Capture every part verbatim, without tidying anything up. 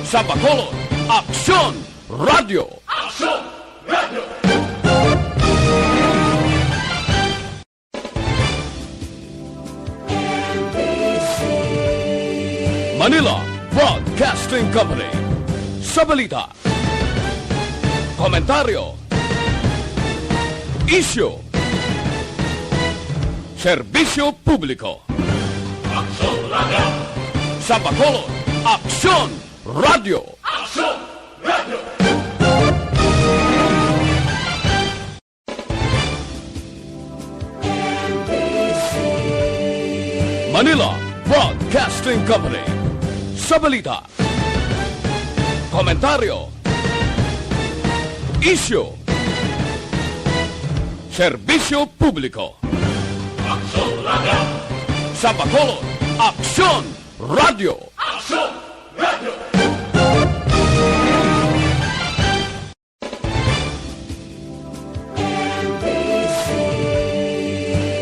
Sa Bacolod, Aksyon Radio. Aksyon Radio. Manila Broadcasting Company. Sa balita, komentaryo, isyu, serbisyo publiko. Aksyon Radio. Sa Bacolod, Aksyon Radio. Aksyon Radio. Manila Broadcasting Company. Sa balita, komentaryo, isyu, serbisyo publiko. Aksyon Radio. Sa Bacolod, Aksyon Radio. Aksyon Radio.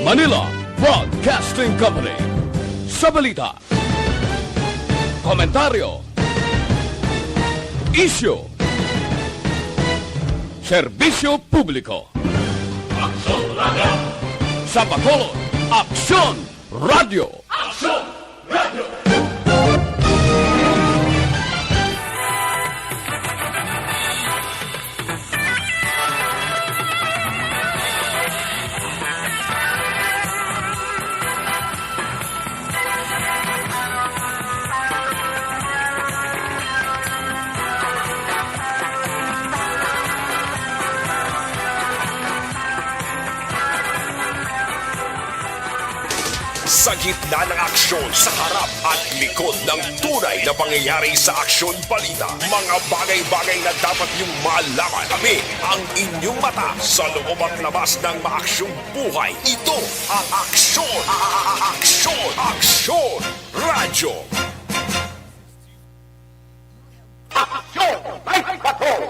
Manila Broadcasting Company. Sa balita, komentaryo, isyu, serbisyo publiko. Aksyon Radio. Sa Bacolod, Aksyon Radio. Aksyon Radio. Sa gitna ng aksyon, sa harap at likod ng tunay na pangyayari sa aksyon balita, mga bagay-bagay na dapat niyong malaman. Kami ang inyong mata sa loob at labas ng maaksyong buhay. Ito ang aksyon, aksyon, aksyon, radyo. Aksyon Night Patrol!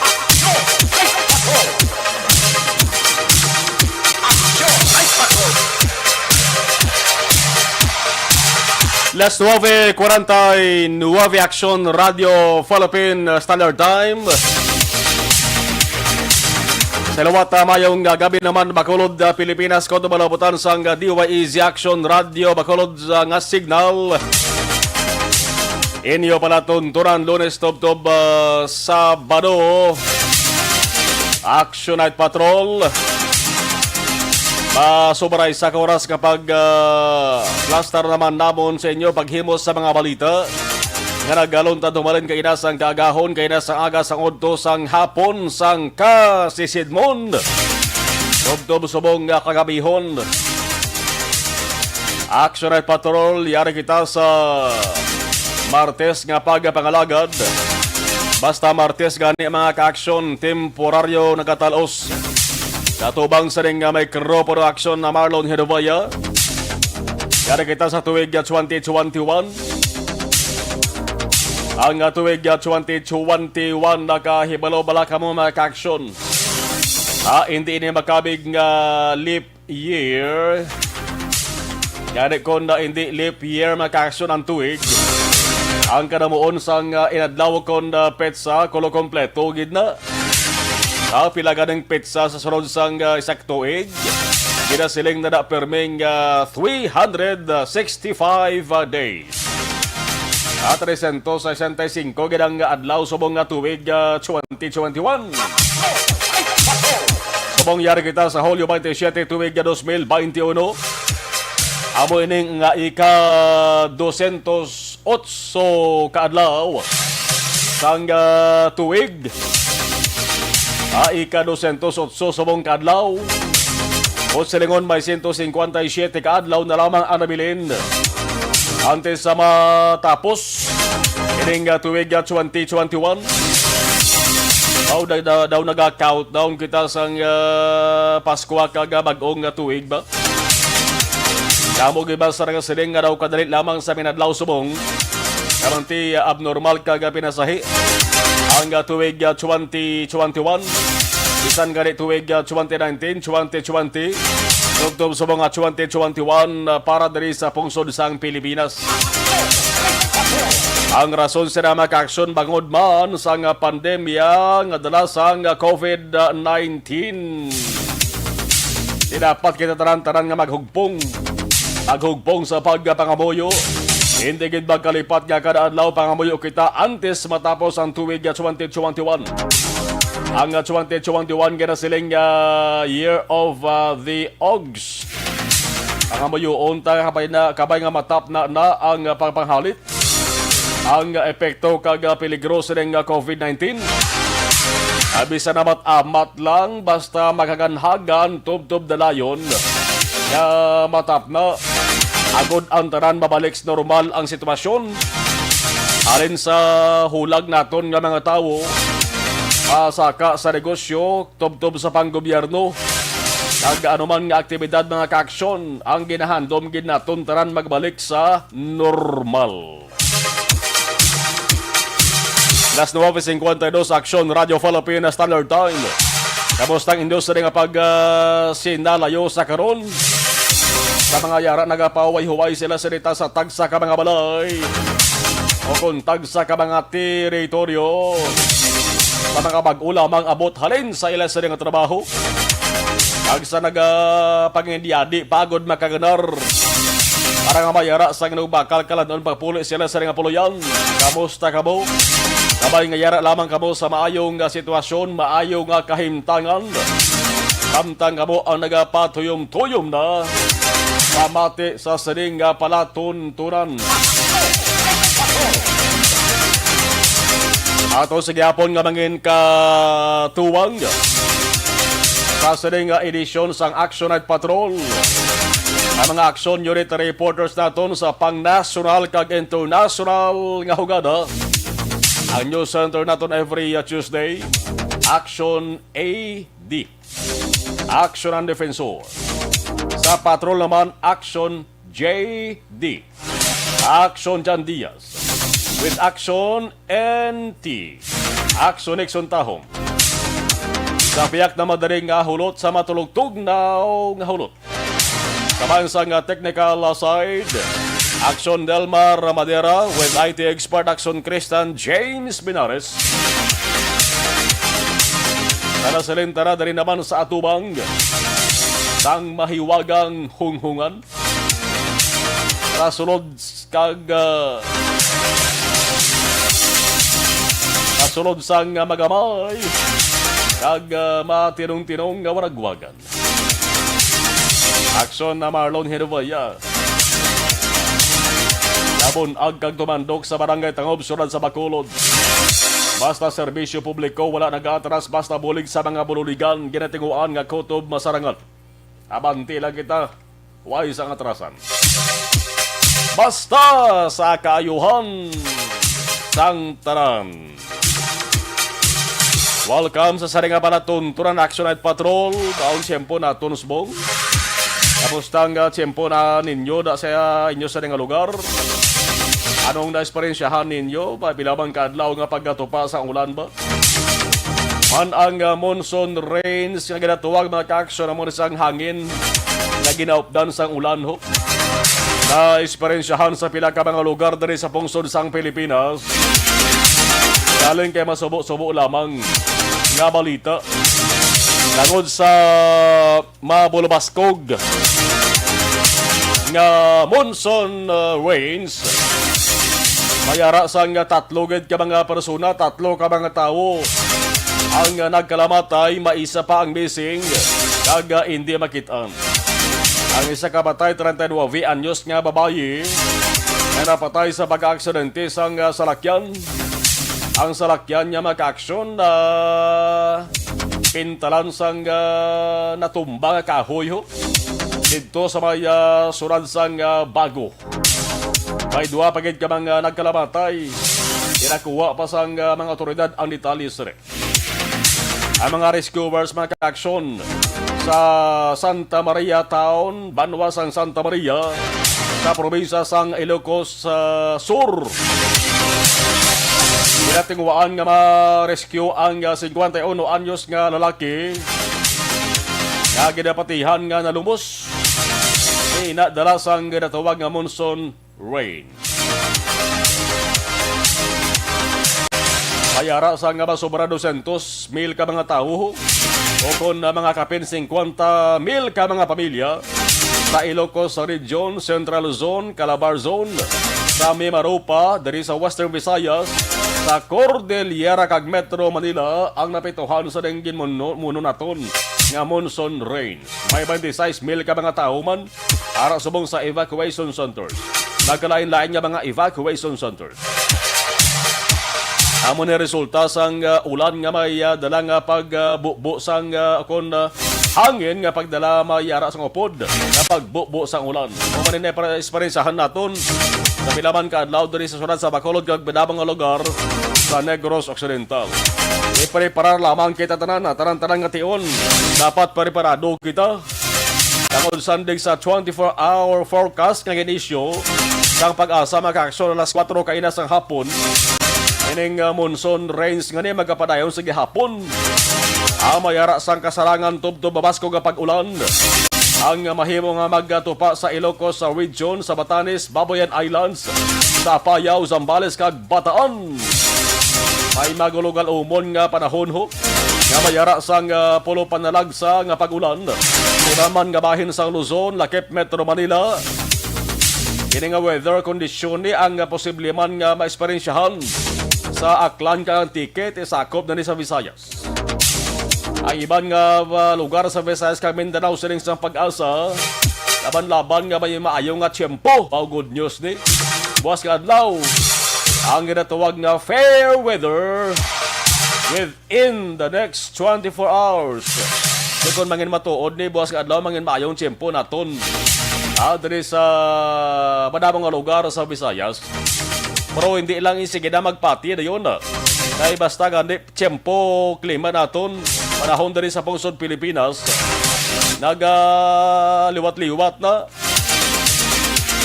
Aksyon Night Patrol! Aksyon Night Patrol! Las nueve cuarenta y nueve, Aksyon Radio Philippine Standard Time. Sa liwat, ah, mayong, ah, gabi naman, Bacolod, ah, Pilipinas, kutob mga nahimutangan sang, ah, D Y E Z Aksyon Radio Bacolod, ah, nga signal. Inyo palatuntunan, Lunes tubtob, ah, Sabado. Aksyon Night Patrol. Masubaray sa ka oras kapag, ah, plastar naman namon sa inyo paghimo sa mga balita nga nagaluntad humalin kaina sang kaagahon, kaina sang aga, sang udto, sang hapon, sang kasisidmon, tubtob subong nga kagabihon. Action Night Patrol, yari kita sa Martes nga pagpangalagad. Basta Martes gani, mga ka-aksyon, temporaryo nagatalos. Katubang sa ning, ah, mikropono, aksyon na Marlon Hedovaya. Yari kita sa tuig, ah, twenty twenty-one. Ang, ah, tuig, ah, twenty twenty-one, nakahibalo bala kamo, mga ka-aksyon? Ha, hindi ini makabig nga leap year. Gani kon, ah, hindi leap year, mga ka-aksyon, ang tuig, ang kadamuon sang, ah, inadlaw kon, ah, petsa, kulo kompleto gid na. Ah, pila ganing petsa sa sulod sang, ah, isa ka tuig? Ginasiling na na pirming, ah, three hundred sixty-five, ah, days. Ah, trescientos sesenta y cinco gid ang adlaw subong nga tuig, ah, twenty twenty-one. Subong yari kita sa Hulyo twenty-seven, tuig nga dos mil twenty-one. Amo ining nga ika dosyentos otso ka adlaw sang, ah, tuig. Ah, ika dosyentos otso subong ka adlaw. Buot silingon, may siyento singkwenta y siyete ka adlaw na lamang ang nabilin antes sa matapos ining, ah, tuig, ah, twenty twenty-one. Daw, daw, daw, daw naga-countdown kita sang, ah, Paskwa kag, ah, bag-ong, ah, tuig ba? Kamo gid ba sa nagasiling nga daw kadali lamang sa mga adlaw subong? Karon ti, ah, abnormal kag, ah, pinasahi ang, ah, tuig, ah, twenty twenty-one. Bisan gani tuig, ah, twenty nineteen, twenty twenty, tubtob sa mga twenty twenty-one, ah, para diri sa pungsod sang Pilipinas. Ang rason sina, mga kaaksyon, bangod man sang pandemya nga dala sang COVID nineteen. Di dapat kita tanan-tanan nga maghugpong. Maghugpong sa pagpangamuyo. Hindi gid magkalipat nga kada adlaw pangamuyo kita antes matapos ang tuig twenty twenty-one. Ang twenty twenty-one ginasiling nga year of, ah, the ogs. Pangamuyoon ta, kabay na, kabay nga matapna na ang, ah, pagpanghalit, ang epekto kag, ah, peligro sining, ah, COVID nineteen. Ah, bisan amat-amat lang, basta maghaganhagan, tubtob dalayon nga matapna, agod ang tanan mabalik sa normal ang sitwasyon. Halin sa hulag naton nga mga tawo, ah, saka sa negosyo, tubtob sa panggobyerno, kag anuman nga aktibidad, mga kaaksyon, ang ginahandom gid naton tanan magbalik sa normal. Las nuebe cincuenta y dos, Aksyon, Radyo Philippine Standard Time. Kamusta ang inyo sa nga pag, ah, sinalayo sa karon? Sa mga yara nagapahuway-huway sila sa dita sa tagsa ka mga balay o kung tagsa ka mga teritoryo, sa mga bag-o lamang abot halin sa ila sa nga trabaho, kag sa nagapangindiadi pagod makaganar. Para nga mayara sa ginubakal kalanon pagpuli sila sa nga puloyan. Kamusta kamo? Kabay nga yara lamang kamo sa maayo nga sitwasyon, maayo nga kahimtangan. Samtang kamo ang nagapatuyom-tuyom na pamati sa sining nga palatuntunan. Ato sa gihapon nga mangin katuwang sa sining nga edisyon sang Action Night Patrol. Ang mga Action Unit reporters naton sa pang-national kag international nga hugada. Ang news center naton every, uh, Tuesday, Action A D. Action ang Defensor. Sa Patrol naman, Action J D. Action Jan Diaz. With Action N T. Action Nixon Tahom. Sa piyak na madali nga hulot sa matulog-tugnaw nga hulot. Sa bansang, ah, technical, ah, side, Action Delmar Madera with I T expert Action Christian James Binares. Nanasalintara diri naman sa atubang sang mahiwagang hunghungan. Sa sulod kag, ah, sa sulod sang, ah, magamay kag, ah, matinong-tinong nga waragwagan. Aksyon na Marlon Hinovaya. Nabun-ag kag tumandok sa Barangay Tangob, Syudad sa Bacolod. Basta serbisyo publiko, wala nag-aatras, basta bulig sa mga bululigan, ginatinguan nga kutob masarangan. Abante lang kita, way sang atrasan. Basta sa kaayuhan sang tanan. Welcome sa sari nga palatuntunan Action Night Patrol. Kaon tiyempo naton subong. Kamusta nga tiyempo na ninyo da sa inyo sa nga lugar? Anong naesperyensyahan ninyo? Pila man ka adlaw nga pagkatupa sa ulan ba? Man ang, ah, monsoon rains nga ginatuwag, mga ka-action, amo ni sang hangin nga ginaupdan sang ulan, ho. Naesperyensyahan sa pila ka mga lugar diri sa pungsod sang Pilipinas. Galing kay masubo-subo lamang nga balita tungod sa mabulubaskog nga monsoon, uh, rains. May ara sang tatlo gid ka mga persona, tatlo ka mga tawo ang, uh, nagkalamatay, may isa pa ang missing kag, uh, hindi makit-an. Ang isa ka patay, treinta y nueve anyos nga babayi nga napatay sa pagkaaksidente sang, uh, salakyan. Ang salakyan niya, mga ka-action, na pintalan sang, ah, natumba nga kahoy, ho, didto sa may, ah, sulod sang, ah, Bago. May duha pa gid ka mga nagkalamatay. Ginakuha pa sang, ah, mga awtoridad ang detalye sini. Ang mga rescuers, mga ka-action, sa Santa Maria Town, banwa sang Santa Maria, sa probinsya sang Ilocos, ah, Sur. Ginatinguhaan nga ma-rescue ang, ah, singkwenta y uno anyos nga lalaki nga ginapatihan nga nalumos. Ina dala sang ginatawag nga monsoon rain. May ara sang masobra dosyentos mil ka mga tawo, o kon, ah, mga kapin singkwenta mil ka mga pamilya sa Ilocos Region, Central Zone, Calabar Zone, sa Mimaropa, diri sa Western Visayas, sa Cordillera kag Metro Manila ang napituhan sa ding ginmuno-, muno naton nga monsoon rain. May twenty-six mil ka mga tawo man ara subong sa evacuation centers. Nagkalain-lain nga mga evacuation centers. Amo ni resulta sang, ah, ulan nga may, ah, dala nga pagbubo sang, ah, kon, ah, hangin nga pagdala may ara sang upod nga pagbubo sang ulan. Amo man ni para eksperensahan naton sa pila man ka adlaw diri sa syudad sa Bacolod kag madamo nga lugar sa Negros Occidental. Ipreparar lamang kita tanan, ah, tanan-tanan nga tion. Dapat preparado kita. Tungod sanding sa twenty-four hour forecast nga gin-issue sang PAGASA, makaaksyon alas kuwatro kaina sang hapon. Ining, ah, monsoon rains nga ni magapadayon sa gihapon. Ang may ara sang kasarangan tubtob mabaskog nga pag-ulan ang mahimo nga magatupa sa Ilocos sa region sa Batanes, Babuyan Islands, sa Apayao, Zambales, kag Bataan. May magulugal umon nga panahon ho nga may ara sang, ah, pulo panalagsa nga pag-ulan. Iban man nga bahin sang Luzon, lakip Metro Manila, kini nga weather kondisyon ni ang posible man nga maeksperiensyahan sa Aklan kag Antique, sakop na ni sa Visayas. Ang iban nga, ah, lugar sa Visayas kag Mindanao siling sang PAGASA, laban-laban nga may maayo nga tiyempo. Mao good news ni. Buwas nga adlaw, ang ginatawag nga fair weather within the next twenty-four hours. Di kon mangin matuod ni, buwas nga adlaw mangin maayong tiyempo naton. Ah, diri sa madamo nga lugar sa Visayas. Pero hindi lang, sige na magpati dayon, ah. Kay basta gani tiyempo, klima naton, panahon diri sa pungsod Pilipinas, nagaliwat-liwat na.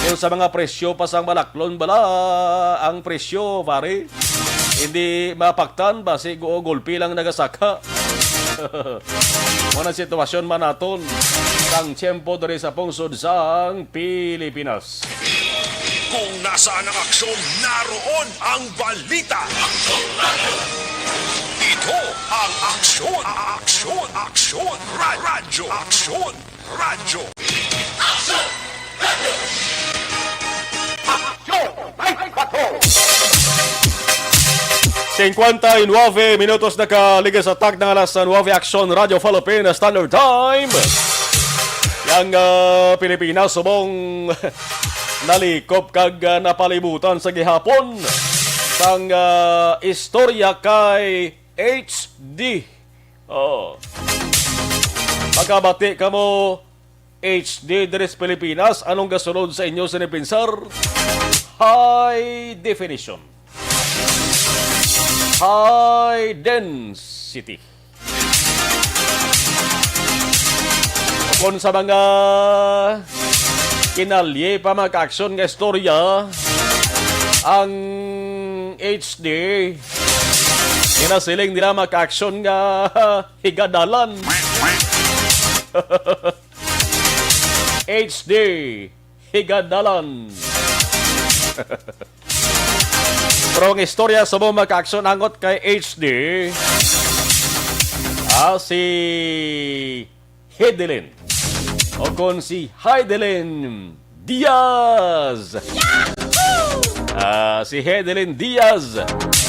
Kung sa mga presyo pa sang malaklon bala ang presyo, pare, hindi mapaktan, basi go gulpi lang nagasaka. Mao na sitwasyon man naton sang tiyempo diri sa pungsod sang Pilipinas. Kung nasaan ang aksyon, naroon ang balita. Ito ang Aksyon, Aksyon, Aksyon Ra-, Radyo, Aksyon Radyo. Aksyon! May Patrol! Singkwenta y nuebe minutos nakaligas sa takna nga alas nuebe, Aksyon Radyo Philippine Standard Time. Yang, ah, Pilipinas subong nalikop kag, ah, napalibutan sa gihapon sang, ah, istorya kay H D. Oh. Makabati kamo, H D diri sa Pilipinas, anong gasunod sa inyo sini pinsar? High definition. High density. Kung sa mga kinalye pa mga aksyon nga istorya, ang H D, ginasiling nila mga aksyon nga higadalan. H D, higadalan. Pero ang istorya sa mga makaaksyon angot kay H D, ah, si Hedelin, o kon si Heidelin Diaz. Ah, si Hedelin Diaz,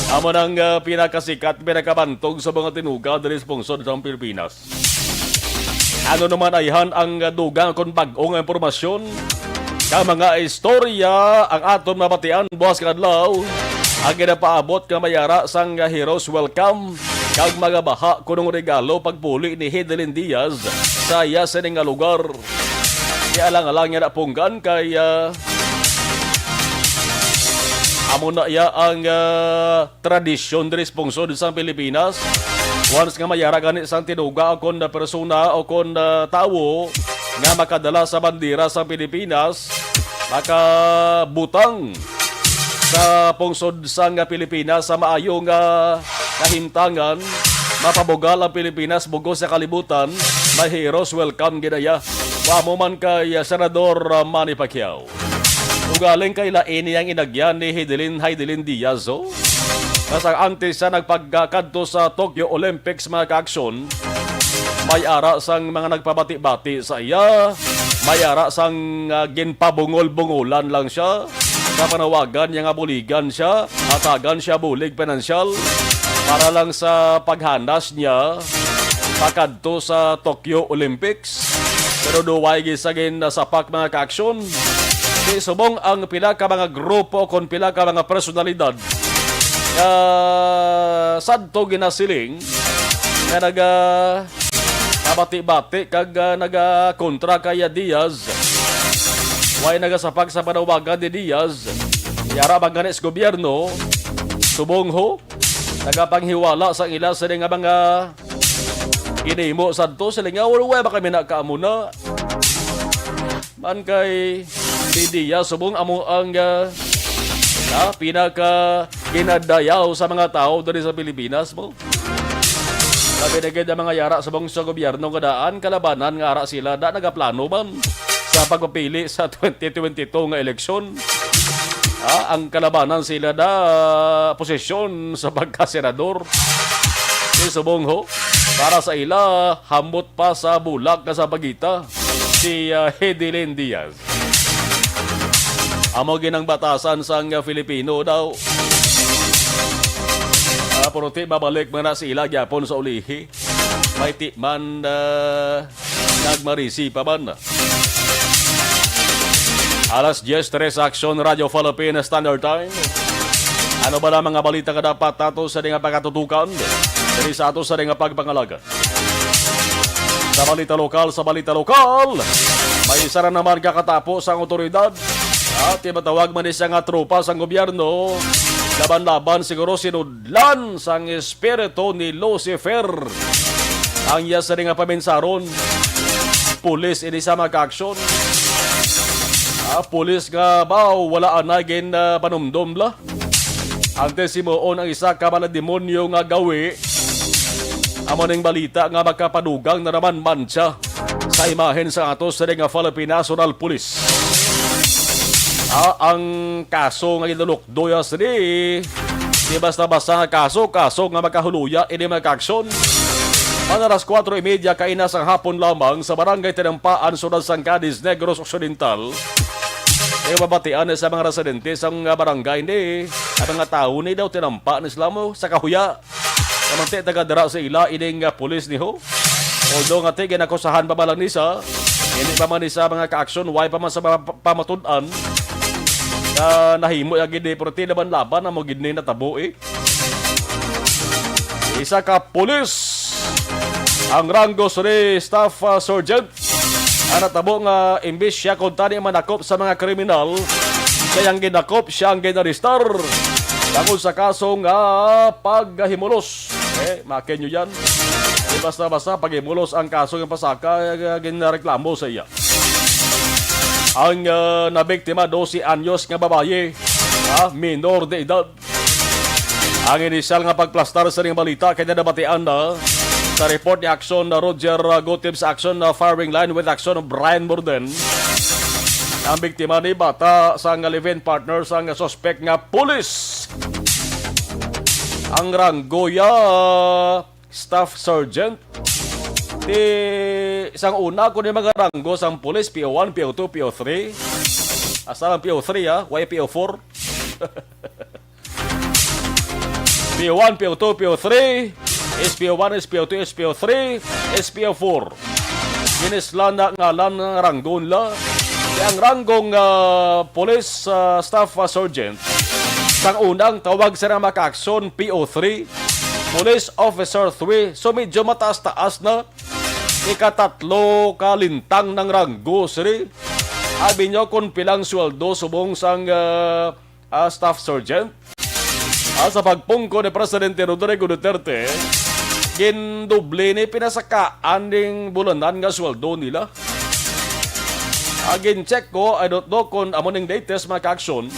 amo nang, ah, pinakasikat, pinakabantog sa mga tinuga diri sa pungsod sang Pilipinas. Ano naman ayhan ang dugang kon bag-o nga impormasyon? Ka mga istorya ang aton mabatian buwas nga adlaw, ang ginapaabot nga may ara sang heroes welcome kag mga baha kunong regalo pagpuli ni Hedelin Diaz sa iya sini nga lugar. Di alang-alang niya napunggan kay, ah, amo na iya ang, ah, tradisyon diri sa pungsod sang Pilipinas. Once nga may ara gani sang tinuga o kon na persona o kon na tawo nga makadala sa bandera sang Pilipinas, makabutang sa pungsod sang Pilipinas sa maayo nga kahimtangan. Mapabugal ang Pilipinas bug-os sa kalibutan. My heroes, welcome gid aya. Wa mo man kay, ah, Senador, ah, Manny Pacquiao. Ugaling kay lain niyang inagyan ni Hidilyn, Hidilyn Diaz, oh. Nga sa antes siya nagpagkadto sa Tokyo Olympics, mga kaaksyon, may ara sang mga nagpabati-bati sa iya, may ara sang, ah, ginpabungol-bungolan lang siya sa panawagan niya nga buligan siya, hatagan siya bulig pinansyal para lang sa paghanas niya pakadto sa Tokyo Olympics. Pero duway gid sa ginasapak, mga kaaksyon. Di subong ang pila ka mga grupo kon pila ka mga personalidad nga sadto ginasiling nga naga nabati-bati kag, ah, nagakontra kay Diaz. Way nagasapak sa panawagan ni Diaz. Yara ba gani sa gobyerno? Subong ho, nagapanghiwala sa ila sini nga mga ginhimo sadto, sila nga, "Wala ba kami na kaamo na?" Man kay si Diaz, subong amo ang, ah, ah, pinaka ginadayaw sa mga tao diri sa Pilipinas mo. Labi na gid ang mga yara subong sa gobyerno nga daan kalabanan nga ara sila da nagaplano man sa pagpapili sa twenty twenty-two nga eleksyon. Ah, ang kalabanan sila da posisyon sa pagkasenador. Si subong ho, para sa ila, hambot pa sa bulak nga sa pagita si, ah, Hidilyn Diaz. Amo ginang batasan sang Filipino daw. Ah, pero ti, babalik man na sila gyapon sa ulihi. May ti man, ah, nagmarisi pa man. Alas diyes tres, Aksyon, Radyo Philippine Standard Time. Ano ba na mga balita nga dapat nato sa nga pagkatutukan? Diri sa ato sa nga pagpangalaga. Sa balita lokal, sa balita lokal, may isa na naman kakatapo sang otoridad at ibatawag man ni siya nga tropa sang gobyerno. Laban-laban siguro sinudlan sang espiritu ni Lucifer. Ang iya sa nga paminsaron, pulis ini sa mga aksyon. Ah, pulis nga ba wala anay gin, ah, panumdom la. Antes himuon ang isa ka malademonyo nga gawi, amo ning balita nga makapadugang na naman man siya sa imahen sa ato sa nga Philippine National Police. Ah, ang kaso nga ginalukdoy sini, di basta-basta nga kaso, kaso nga makahuluya ini mga kaaksyon. Man alas kuwatro y media kaina sang hapon lamang sa Barangay Tinampaan, Siyudad sang Cadiz, Negros Occidental, eh, mabatian sa mga residente sang barangay ni, ang mga tawo ni daw tinampa ni sila mo sa kahuya. Kamanti taga dira sa ila ining, ah, pulis ni ho. Although nga ti ginakusahan pa man lang ni sa, hindi pa man ni sa mga kaaksyon, why pa man sa mga pa-, pamatud-an na nahimo ya gid ni, pero ti laban-laban na mo gid ni natabo, eh. Isa ka pulis ang ranggo ni Staff, ah, Sergeant. Ang natabo nga imbis siya kuntani manakop sa mga kriminal, kay ang ginakop siya ang ginaristar tungod sa kaso nga paghimulos. Eh, makin nyo yan. Di basta-basta paghimulos ang kaso nga pasaka, eh, ginareklamo sa iya. Ang, ah, nabiktima, dose anyos nga babayi, ah, minor de edad. Ang inisyal nga pagplastar sa ning balita kay nabatian na sa report ni Aksyon na Roger, uh, Gutib sa Aksyon na Firing Line with Aksyon Brian Morden. Ang biktima ni bata sa nga live-in partner sa nga suspect nga pulis. Ang ranggo ya Staff Sergeant. Ti, sang una ko ni mga ranggo sang pulis, P O one, P O two, P O three. Asa lang P O three, ha? Why P O four? P O one, P O two, P O three, S P O one, S P O two, S P O three, S P O four. Ginislan na ngalan nga ranggo nila. Kaya ang ranggong, ah, police, ah, staff, ah, sergeant, sang unang tawag sa mga kaaksyon, P O three, police officer three. So, medyo mataas-taas na. Ikatatlo ka lintang ng ranggo, sir. Abi nyo kung pilang sweldo subong sang, ah, ah, staff sergeant. Ah, sa pagpungko ni Presidente Rodrigo Duterte, gindoble ni pinasakaan ning bulanan nga sweldo nila. Ah, gin-check ko, I don't know kung amo ning latest mga kaaksyon.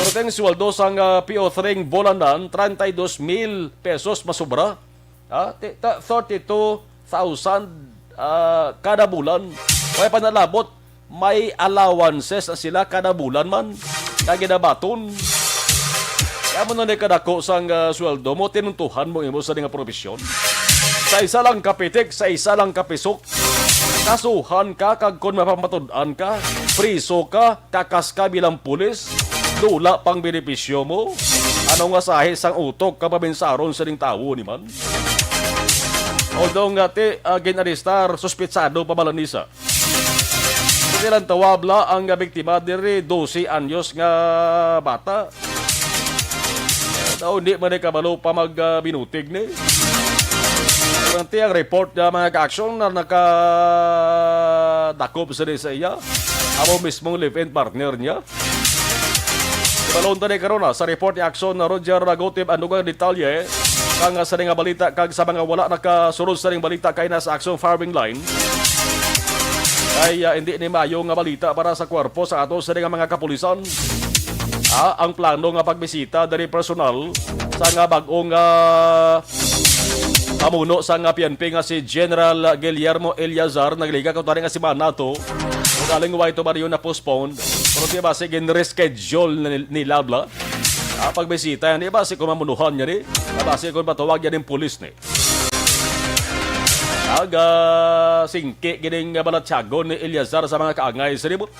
Pero ang sweldo sang, ah, P O three bulanan, treinta y dos mil pesos masobra. Ah, ti-, ta-, thirty-two thousand, ah, kada bulan. May panalabot, may allowances na sila kada bulan man. Kaya ginabaton. Kaya mo na ni kadako sang, ah, sweldo mo, tinuntuhan mo imo sa nga profesyon. Sa isa lang kapitik, sa isa lang kapisok, kasuhan ka, kag kon mapamatud-an ka, priso ka, kakas ka bilang pulis, dula pang benepisyo mo. Ano nga sahi sang utok ka pabinsaron sa ding tawo ni man? Although nga ti, ah, gin-arestar, suspitsado pa man lang ni sa. Sa ilang tawabla ang biktima diri, dose anyos nga bata. Daw hindi man ni kabalo pa mag, ah, binutig ni. Ang ti ang report nga mga ka-aksyon na nakadakop sa sa iya, amo mismong live-in partner niya. Balon tani karon na sa report ni Aksyon na Roger Ragotib ang dugang detalye kang sa nga balita kag sa mga wala nakasulod sa ning balita kay na sa Aksyon Firing Line. Ay, ah, hindi ni maayo nga balita para sa kwarpo sa ato sa nga mga kapulisan. Ah, ang plano nga pagbisita diri personal sa nga bag-ong, ah, pamuno sa nga P N P nga si General Guillermo Eleazar nagliga ko tani nga semana to. Galing wa ito ba na postpone? Pero di ba, sige, reschedule na ni, ni Labla. Ah, pagbisita yan, di ba, si kumamunuhan niya ni? Di ba, si kung patawag yan yung pulis ni? Aga, singki, gining balatyagon ni Eleazar sa mga kaangay sa libot.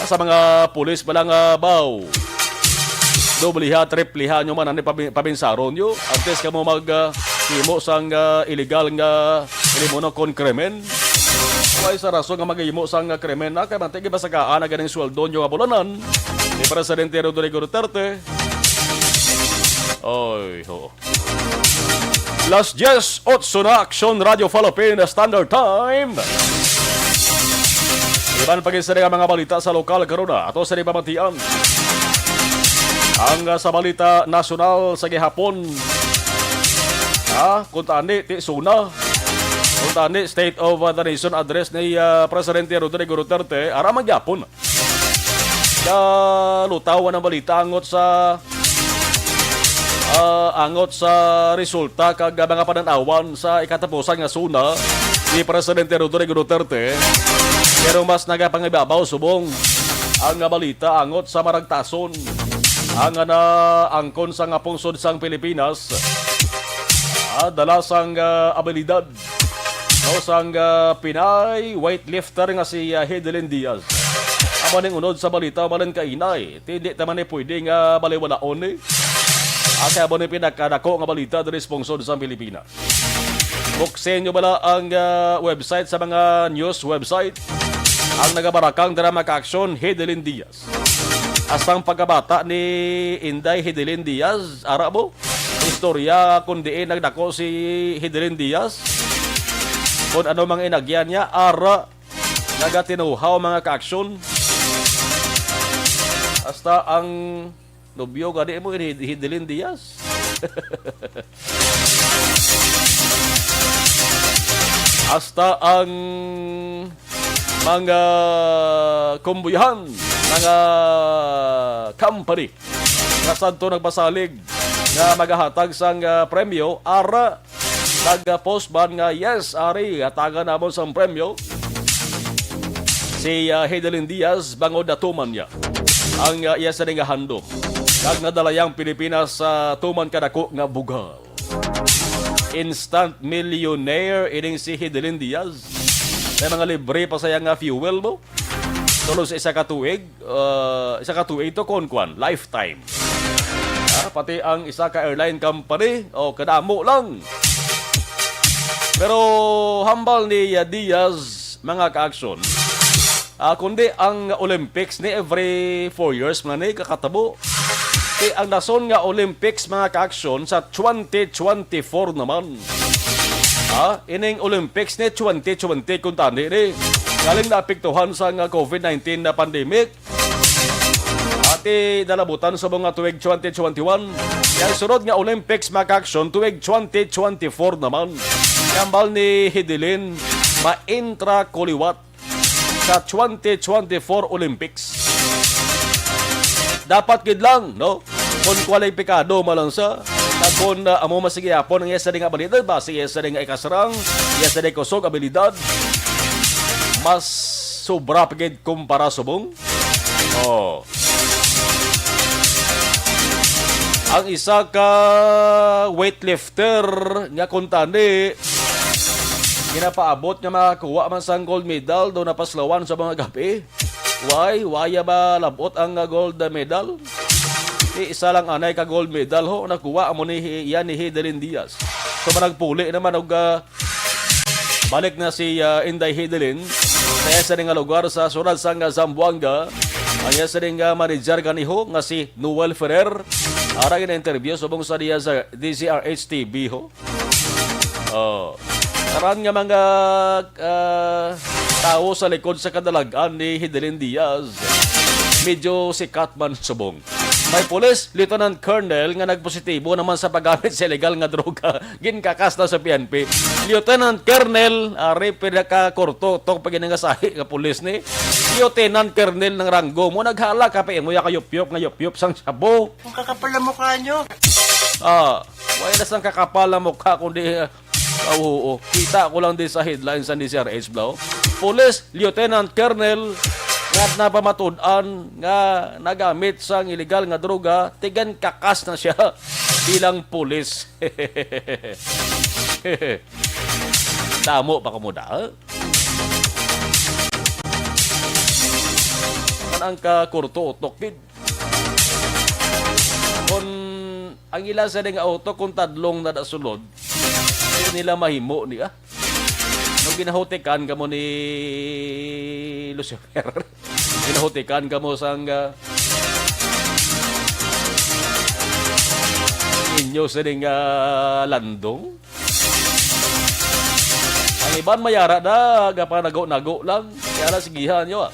Ah, sa mga pulis pala nga baw. Dobliha, tripliha nyo man, ano, pabi-, pabinsaron nyo. Antes ka mo mag, ah, himo sang, ah, illegal nga, himo na kon krimen. Wala sa rason nga maghimo sang, ah, krimen na, kay manti gibasagaan na ganing sweldo nyo nga bulanan ni Presidente Rodrigo Duterte. Oy, ho. Las diez otso na, Aksyon Radio Philippine Standard Time. Iban pa gid sa mga balita sa lokal karon na ato sa pamatian. Ang, ah, sa balita nasyonal sa gihapon, ah, kung tani ti suna, kung tani State of the Nation Address ni, ah, Presidente Rodrigo Duterte, ara man gyapon. Kalutaw ang balita angot sa, ah, angot sa resulta kag mga panan-awan sa ikatapusan nga suna ni Presidente Rodrigo Duterte. Pero mas nagapangibabaw subong ang balita angot sa maragtason ang naangkon sa nga pungsod sang Pilipinas. Ah, dala sang, ah, abilidad o sang, ah, Pinay weightlifter nga si, ah, Hedelin Diaz. Amo ning unod sa balita, malin kainay. Ti, di ta man ni pwede nga baliwalaon ni. Ah, kaya amo ni pinakadako nga balita diri sa pungsod sa Pilipinas. Buksin nyo bala ang, ah, website sa mga news website. Ang nagabarakang drama ka-aksyon, Hedelin Diaz. Hasta ang pagkabata ni Inday Hedelin Diaz, ara mo? Istorya kung diin nagdako si Hedelin Diaz. Kung ano mga inagyan niya, ara, nagatinuhaw mga ka-aksyon. Hasta ang nobyo gani mo, Hid-, Hedelin Diaz. Hasta ang mga kumbuyahan, mga company nga sadto nagpasalig nga magahatag sang, ah, premyo, ara, nag-post ban nga, "Yes, ari, hatagan namon sang premyo si, ah, Hedelin Diaz bangod natuman niya ang, ah, iya sini nga handom kag nadala niya ang Pilipinas sa tuman kadako nga bugal." Instant millionaire ining si Hedelin Diaz. May mga libre pa sa iya nga fuel mo. Tulos isa ka tuig, uh, isa ka tuig to kon kwan, lifetime. Ah, pati ang isa ka airline company, o kadamo lang. Pero hambal ni, uh, Diaz, mga ka-aksyon, ah, kundi ang Olympics ni every four years man ni kakatabo. Kay ang nason nga Olympics, mga ka-aksyon, sa twenty twenty-four naman. Ha? Ining Olympics ni twenty twenty kung tani ni. Galing naapektuhan sa nga covid nineteen na pandemic. Ati nalabutan sa mga tuig twenty twenty-one. Kay sunod nga Olympics, mga ka-aksyon, tuig twenty twenty-four naman. Hambal ni Hidilin, ma-intra ko liwat sa twenty twenty-four Olympics. Dapat gid lang, no? Kung kwalipikado man lang sa, kag kung, ah, amo man sige hapon ang iya sa nga abilidad, base iya sa nga ikasarang, iya sa kusog abilidad, mas sobra pa gid kumpara subong. Oh. Ang isa ka weightlifter nga kuntani, ginapaabot nga makakuha man sang gold medal, do napaslawan sa mga gabi. Why? Why ba labot ang, ah, gold medal? Di isa lang anay ka gold medal ho, nakuha amo ni hi-, yan ni Hidelin Diaz. So, managpuli naman og, ah, balik na si, ah, Inday Hidelin sa iya sa nga lugar sa siyudad sang Zamboanga. Ang iya sa nga manager kaniho nga si Noel Ferrer, ara gina-interview subong sa diya sa D Z R H T V ho. Oh. Karan nga mga, ah, tawo sa likod sa kadalagan ni Hidelin Diaz, medyo sikat man subong. May pulis, Lieutenant Colonel, nga nagpositibo naman sa paggamit sa illegal nga droga. Ginkakas na sa P N P. Lieutenant Colonel, ari pinakakurto to pag nga sahi nga pulis ni. Lieutenant Colonel ng ranggo mo, naghala ka pa imo ya kayupyop nga yupyop sang sabo. Ang kakapal na mukha nyo. Ah, wala sang kakapal na mukha kundi, ah, ah, oo. Kita ko lang din sa headlines sa D Z R H Blau. Police Lieutenant Colonel nga napamatud-an nga nagamit sang illegal nga droga, tigan kakas na siya bilang pulis. Damo pa kamo da? Man ang kakurto utok gid. Kon ang ila sa nga auto, kung tadlong na da sulod, di nila mahimo ni, ah. No, ginahutikan kamo ni Lucifer. Ginahutikan kamo sang, ah, inyo sa nga landong. Ang iban mayara na, gapanago-nago lang. Kaya na, sigihan nyo, ah.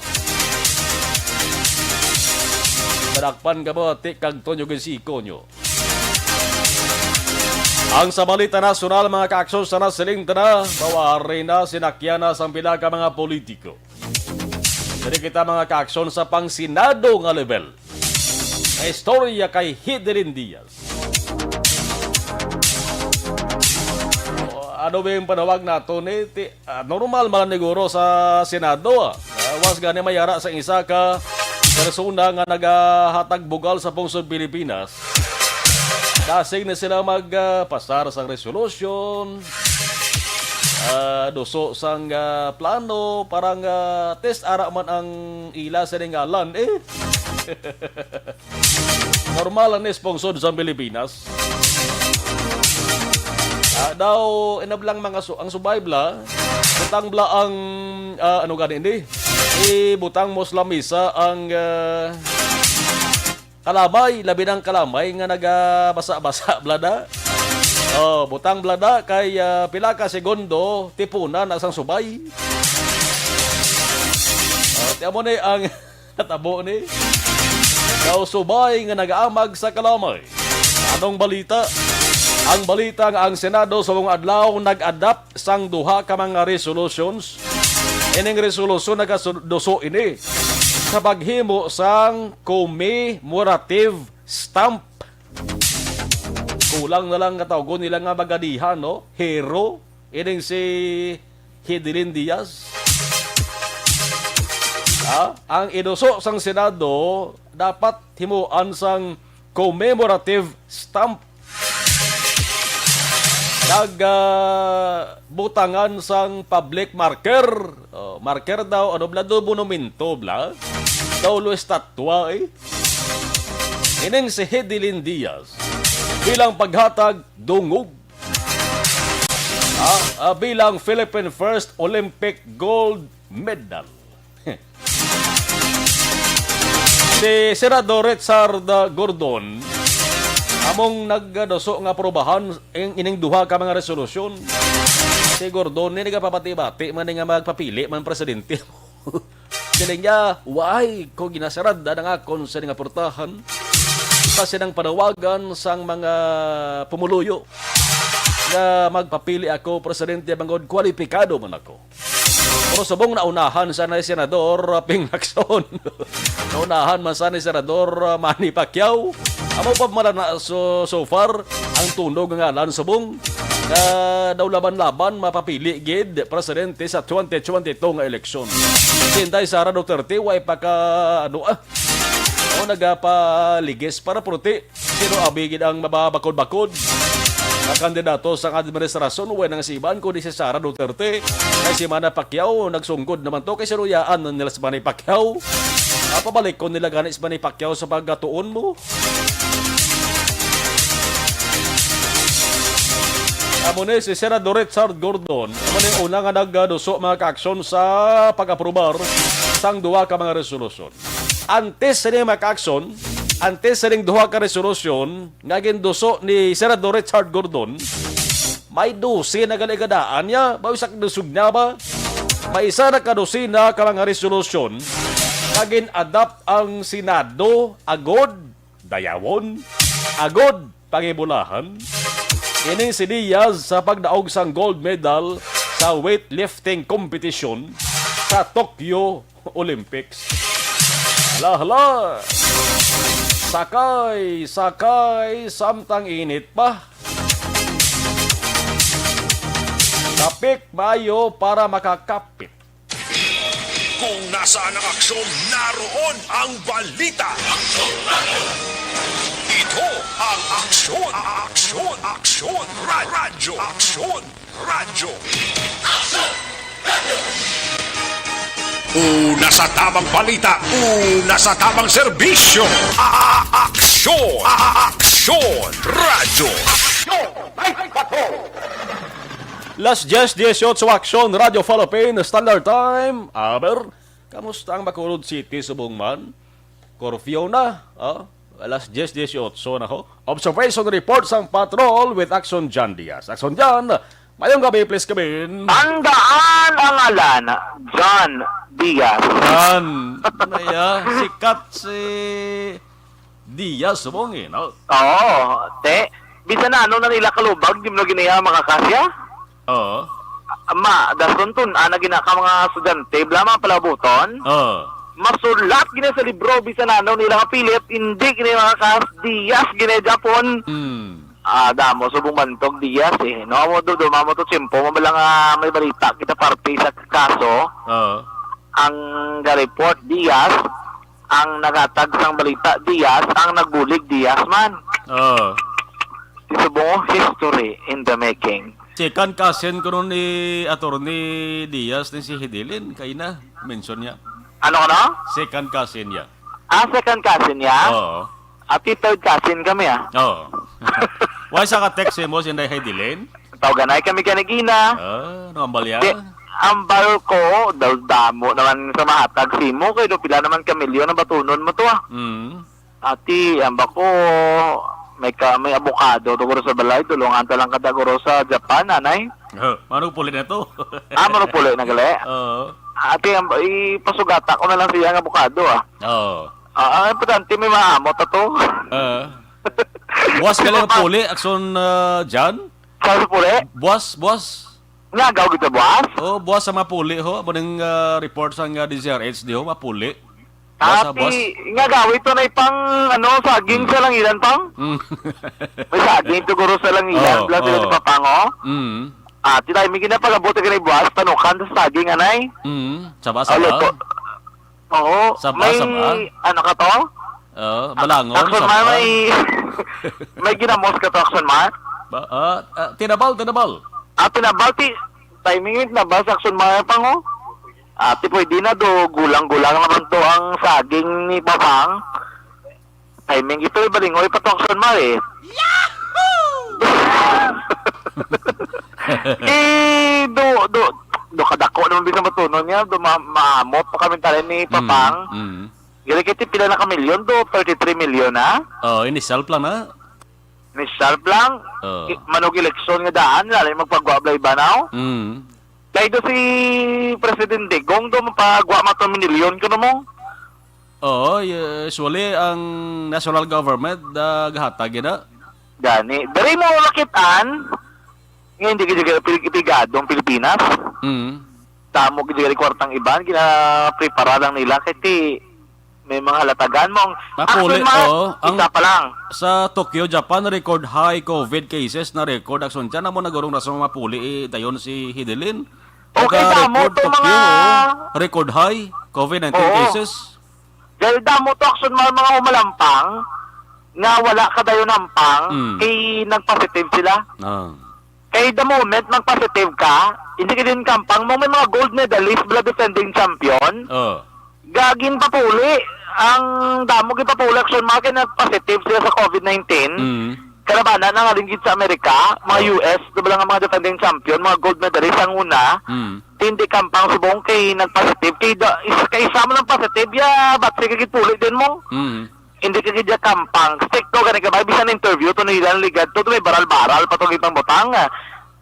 Madakpan ka mo, ti, kag tonyo gisiko nyo. Ang sa balita nasyonal, mga kaaksyon, sa nasiling ta na, mawari na, sinakyan na sang pila ka mga politiko. Dali kita, mga kaaksyon, sa pang-Senado nga level. Nga istorya kay Hidelin Diaz. O, ano ba yung panawag nato ni? Ti-, ah, normal man lang siguro sa Senado, ah. Ah, was gani mayara sa isa ka persona nga nagahatag bugal sa pungsod Pilipinas. Dasig na sila mag, ah, pasar sang resolution, ah, duso sang, ah, plano, parang, ah, test ara man ang ila sa ngalan, eh. Normal lang ni sa pungsod sa Pilipinas. Ah, daw, inablang mga su-, ang subay bla, butang bla ang, ah, ano gani ni? Ibutang mo sa lamisa ang, ah, kalamay, labi ng kalamay nga nagabasa-basa bla na. Oh, butang bla na kay, ah, pila ka segundo, tipunan na sang subay. Oh, ti amo ni ang natabo ni daw subay nga nag-aamag sa kalamay. Anong balita? Ang balita nga ang Senado sa mga adlaw nag-adopt sang duha ka mga resolutions. Ining resolusyon nagaduso ini sa paghimo sang commemorative stamp. Kulang na lang katawgon nila nga magadihan, no? Hero, ining si Hidelin Diaz. Ha? Ang iduso sang Senado dapat himuan sang commemorative stamp. Nag, ah, butangan sang public marker. Oh, marker daw, ano bla, do monumento bla? Daw lo estatwa, eh. Ining si Hidelin Diaz bilang paghatag dungog. Ah, ah, bilang Philippine First Olympic Gold Medal. Si Senador Richard Gordon among nagduso nga aprobahan ing ining duha ka mga resolusyon. Si Gordon ni nagapabati-bati man ni nga magpapili man presidente. Siling niya, "Why ko ginasarad ang akon sa nga portahan?" Sa sinang panawagan sang mga pumuluyo nga magpapili ako presidente bangod kwalipikado man ako. Pero subong naunahan sa ni Senador Ping Lacson. Naunahan man sa ni Senador Manny Pacquiao. Amo pa man na so, so far ang tunog nga ngalan subong nga daw laban-laban mapapili gid presidente sa twenty twenty-two nga eleksyon. Sinday Sara Duterte, way pa ka, ano, ah, o nagapaligis para puti. Sino abi gid ang mababakod-bakod nga kandidato sang administrasyon? Way nang siban kundi si Sara Duterte. Kay si Manny Pacquiao, nagsunggod naman to. Kay sinuyaan na nila si Manny Pacquiao. Ah, pabalikon nila gani si Manny Pacquiao sa pagkatuon mo. Amo ni si Senador Richard Gordon. Amo ni una nga nagduso, mga kaaksyon, sa pag-aprobar sang duha ka mga resolusyon. Antes sini, mga kaaksyon, antes sining duha ka resolusyon nga ginduso ni Senador Richard Gordon, may dose na gali ka daan niya, ba, isa ka dusog niya ba? May isa na ka dosina ka mga resolusyon nga gin-adopt ang Senado, agod dayawon, agod pangibulahan. Ini si Diaz sa pagdaog sang gold medal sa weightlifting competition sa Tokyo Olympics. Hala, hala! Sakay, sakay, samtang init pa. Kapit maayo para makakapit. Kung nasaan ang aksyon, naroon ang balita. Ito ang Aksyon, Aksyon, Aksyon Ra-, Radyo, Aksyon Radyo. Una sa tamang balita, una sa tamang serbisyo. A-, a-, Aksyon, A-, a-, Aksyon Radyo. Aksyon! Ay, bato! Las diez dieciocho, Aksyon Radio Philippine Standard Time. Aber, kamusta ang Bacolod City subong man? Curfew na, oh. Alas diez dieciocho na ho. Observation report sang patrol with Aksyon John Diaz. Aksyon John, mayong gabi, please come in. Tandaan ang ngalan, John Diaz. Yan. Ano ya? Sikat si Diaz subong, eh, no? Oo, te. Bisan na ano na nila kalubag, di mo na giniya makakasya. Oo. Ma, dason tun, ana gina ka mga estudyante, bala mga palabuton. Oo. Masulat gina sa libro, bisan ano nila kapilit, hindi gina makakas, Diaz gina Japon. Hmm. Ah, damo, subong bantog Diaz eh. No, amo do, dumamo to tiyempo, mo bala nga may balita kita parte sa kaso. Oo. Ang ga-report, Diaz, ang naghatag sang balita, Diaz, ang nagbulig, Diaz man. Oo. Subong history in the making. Second cousin ko nun ni Attorney Diaz ni si Hidilin, kay na mention niya. Ano ka na? Second cousin niya. Ah, second cousin niya? Oo. Ati third cousin kami, ah. Oo. Why sa ka-text mo si Inday Hidilin? Tawganay kami kanigina. Ah, ano ang balya? Di, ang bal ko, dal-, damo naman sa mahatag simo, kay do pila naman ka milyon ang batunon mo to, ah. Mm. Ati, ang bako, may ka, may abokado to guro sa balay, tulungan ta lang kada guro sa Japan, anay. Oh, manong puli na to. Ah, manong puli na gali? Oo. Ati, ang, ipasugata ko na lang siya ang abokado, ah. Oo. Ah, ang importante, may maamot ato. Oo. Buwas ka lang puli, Akson, ah, Jan? Sa puli? Buwas, buwas. Nga, gaw kita buwas? Oh, buwas sa mapuli, ho. Amo ning, ah, report sang, ah, D Z R H D, ho, mapuli. Buwas sa buwas. Ati, nga gaw ito na ipang, ano, saging sa langilan, pang? Mm. May saging siguro sa langilan, Oh, plus sila oh. sa papango. Mm. Ati, tayo, may ginapagabot ka ni buwas, panukan sa saging, anay? Mm. Saba, Oh, saba. luto. Oo, Saba, may, saba. ano ka to? Oh, balangon, Action saba. Man, may, may ginamos ka to, Action Man? Ba, ah, ah, tinabal, tinabal. Ah, tinabal, ti, timing yun, tinabal sa Action Man, pang, oh. Ati, pwede na do, gulang-gulang naman to ang saging ni Papang. Timing ito, eh, balingoy pa to, Action Man, eh. Eh, do, do, do, kadako naman bisan matunon niya, do, ma-, maamot pa kami tayo ni Mm, Papang. mm. Gali kay ti pila na ka milyon do? Thirty-three million na? Oh, ini self lang na. Ni self lang? Oh. I-, manog eleksyon nga daan, lalim magpagwa blay banaw? Mm. Kay do si Presidente Gong do mapagwa mato minilyon kuno mo? Oo, y-, usually ang national government, ah, gahatag yun, ah. Gani. Diri mo makit-an nga hindi gid pil-, pigado ang Pilipinas. Mm. Damo gid kwartang iban, ginaprepara lang nila kay ti may mga halatagan mo. Mapuli, Actually, ma, oo, ang isa pa lang. Sa Tokyo, Japan, record high COVID cases na record. Action, tiyan mo na gurong rason mapuli, eh, dayon si Hidelin. Okay, damo Naka-record to Tokyo, mga oo. Record high COVID nineteen Oo. Cases. Dahil damo to, action, mga, mga humalampang nga wala ka dayon hampang, Mm. kay nagpositive sila. Ah. Kay the moment magpositive ka, hindi ka din kampang mo, may mga gold medalist bala defending champion. Oh. Gagin papuli. Ang damo gipapuli, action, mga kay nagpositive sila sa COVID nineteen. Mm. Kalabanan na nga din gid sa Amerika, mga Oh. U S, di ba lang ang mga defending champion, mga gold medalist ang una. Mm. Hindi kampang subong kay nagpositive. Kay da, is, kay isa mo lang positive, ya, ba't sige gipuli din mo? Mm. Hindi ka gid kampang. Stick to, gani ka ba? Bisan interview to nila, ligad to, to may baral-baral pa to gitang butang.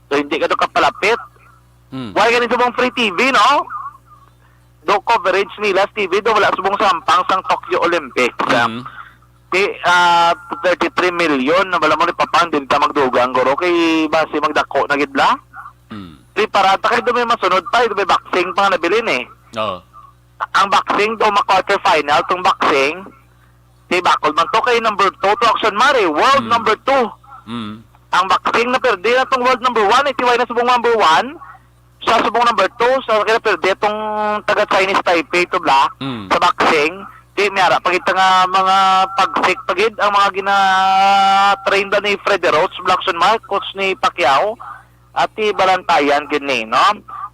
So, hindi ka to kapalapit. Hmm. Why gani subong free T V, no? Do coverage nila sa T V, do wala subong sampang sang Tokyo Olympics. Hmm. Di, ah, thirty-three million na wala mo ni papang, din ta magdugang, guro. Kay basi magdako na gid la. Hmm. Di, para ta kay do may masunod pa, do may boxing pa nga nabilin eh. Oo. Ang boxing, do ma quarter final tong boxing. Di bakol man to kay number two to, action, mare, world Mm. number two. Mm. Ang boxing na perde na tong world number one, itiway na subong number one. Sa subong number two, sa kaya perde tong taga Chinese Taipei to bla, Mm. sa boxing. Di, may ara pa kita nga mga pagsik pa gid ang mga gina-train da ni Fred Rhodes, bla, action, mare, coach ni Pacquiao. Ati balantayan gid ni, no?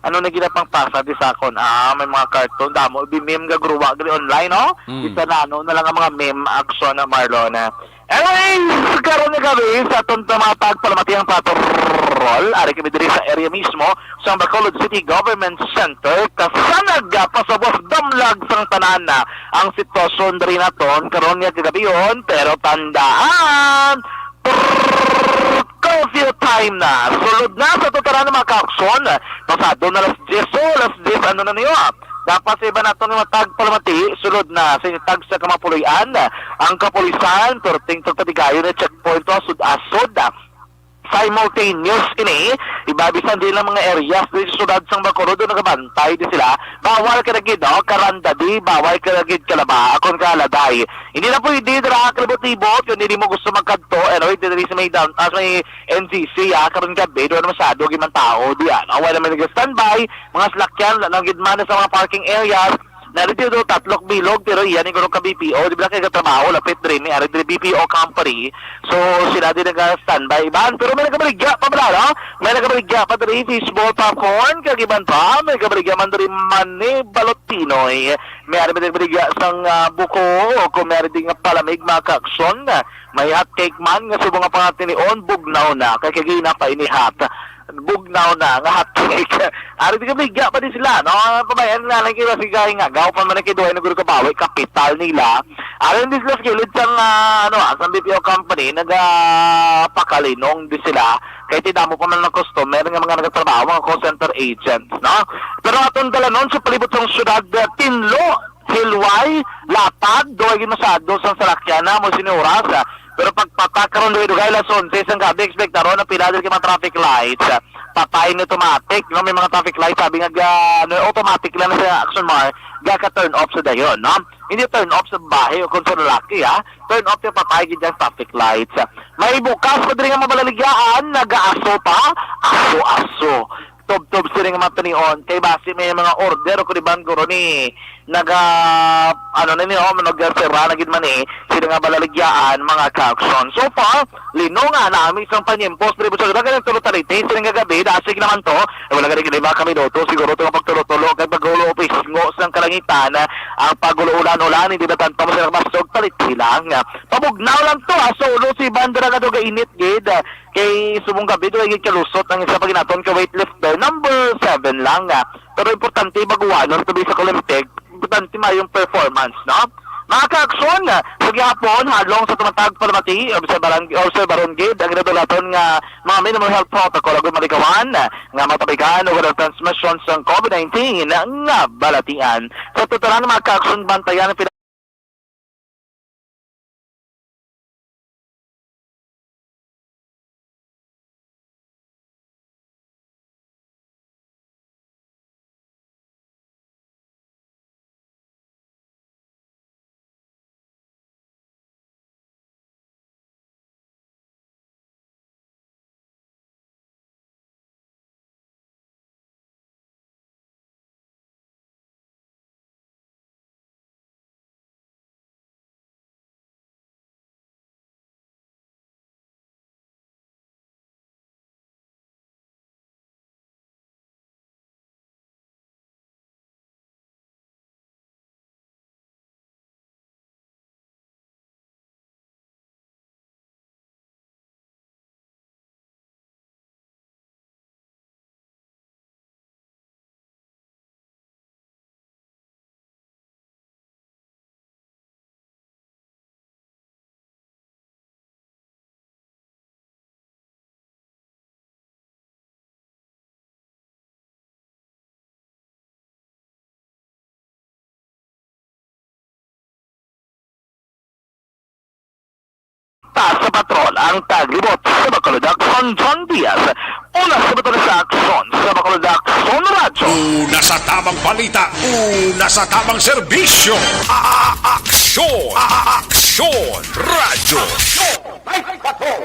Ano na gina pang pasa di sa akon? Ah, may mga cartoon, damo, bi-meme nga gruwa gid online, no? Mm. Isa na, ano na lang ang mga meme action na, Marlon, ah. Anyways, karon nga gabi, sa aton tumatag palamati ang patrol, ari kami diri sa area mismo, sa Bacolod City Government Center, kasanag, ah, pasabos, damlag sang tanan, ah, ang sitwasyon diri naton, karon nga kagabihon, pero tandaan, Curfew time na. Sulod na sa tutaran, mga ka-aksyon. Pasado na alas diyes, o alas diyes, ano na niyo, ah? Dapat sa iba nato ni matag palamati, sulod na sa inyo tag sa kamapuloy-an. Ang kapulisan, perting pagpatigayon na checkpoint to, asod-asod. Simultaneous ini, ibabisan din ang mga areas dito sa syudad sang Bacolod na nagabantay di sila. Bawal ka na gid, no? Karanda di, bawal ka na gid kalaba, akon ka aladay. Hindi na pwede dira kalibot-libot, kung hindi mo gusto magkadto, ano, diri sa may down, ah, sa may N G C, ah, karon gabi, doon masyado gid man tao, di, ano, wala man nag-standby, mga salakyan, wala na gid man sa mga parking areas, na dito do, tatlok bilog, pero iyan yung ka B P O, di ba, kaya katrabaho, lapit diri, may ari diri B P O company, so, sila din nag-standby, iban, pero may nagabaligya pa, bala, no? May nagabaligya pa diri, fishball, popcorn, kag iban pa, may nagabaligya man diri, mani, balot Pinoy. May ari man din baligya sang, ah, buko o kung may ari din nga palamig, mga ka-aksyon. May hot cake man nga subong nga pangatinion, bugnaw na. Kay kagina pa ini hot. Bugnaw na nga hot cake. Ari din baligya pa din sila, no? Pabayan na lang kila si Kay nga. Gaw pa man ang kiduhay ng guro kabawi, kapital nila. Ari din sila sa kilid sang, ah, ano, ah, sang B P O company, nagapakalinong din sila. Kay ti damo pa man ang customer nga mga nagatrabaho, mga call center agents, no? Pero aton dalanon sa palibot sang syudad, ah, Tinlo, Hilway, Lapag, duway gid masyado sang salakyan na mo sini oras, ah. Pero pagpatak karon dugay-dugay alas onse sang gabi, ekspektaron na pila diri kay mga traffic lights, ah. Patay na automatic, no? May mga traffic lights, sabi nga, ga-, ano, automatic lang sa action mar, ga ka turn off sa dayon, no? Hindi turn off sa bahay o kung sa lalaki, ha? Turn off yung patay gid ang traffic lights. May bukas pa diri nga mabalaligyan, nagaaso pa, aso-aso. Tubtob sini nga matinion, kay basi may mga order o kuliban guro ni naga, ano na ni, oh, nagasira na gid man eh, sila nga balaligyan, mga ka-aksyon. So far, lino nga nami isang panyempos, pero sa dagan ng tulo talite, sila nga gabi, dasig naman to, eh, wala gani gani mga kaminuto, siguro to nga pagtulo-tulo, kay paghulo o pisngo sang kalangitan, ang paghulo ulan-ulan, hindi na tanto mo sila basog, talite lang. Pabugnaw lang to, ha, sa ulo si Bandera nga duga init gid, kay subong gabi, duha gid kalusot ang isa pa ginaton ka weightlifter, number seven lang, ah. Pero importante, baguanon to sa Olympic, importante mayong performance, no? Mga ka-aksyon, ah, sa gihapon, halong sa tumatag palamati, obserbaran, obserbaron gid ang ginadulaton nga mga minimum health protocol, agud maligawan, ah, nga matabigan o walang transmisyon sa COVID nineteen nga balatian. Sa totalan, mga ka-aksyon, bantayan ang Taas sa patrol ang taglibot sa Bacolod Aksyon, John Diaz. Una sa Bacolod sa Aksyon, sa Bacolod Aksyon Radyo. Una sa tamang balita, una sa tamang serbisyo. A-, a-, aksyon, a-, a-, aksyon, radyo.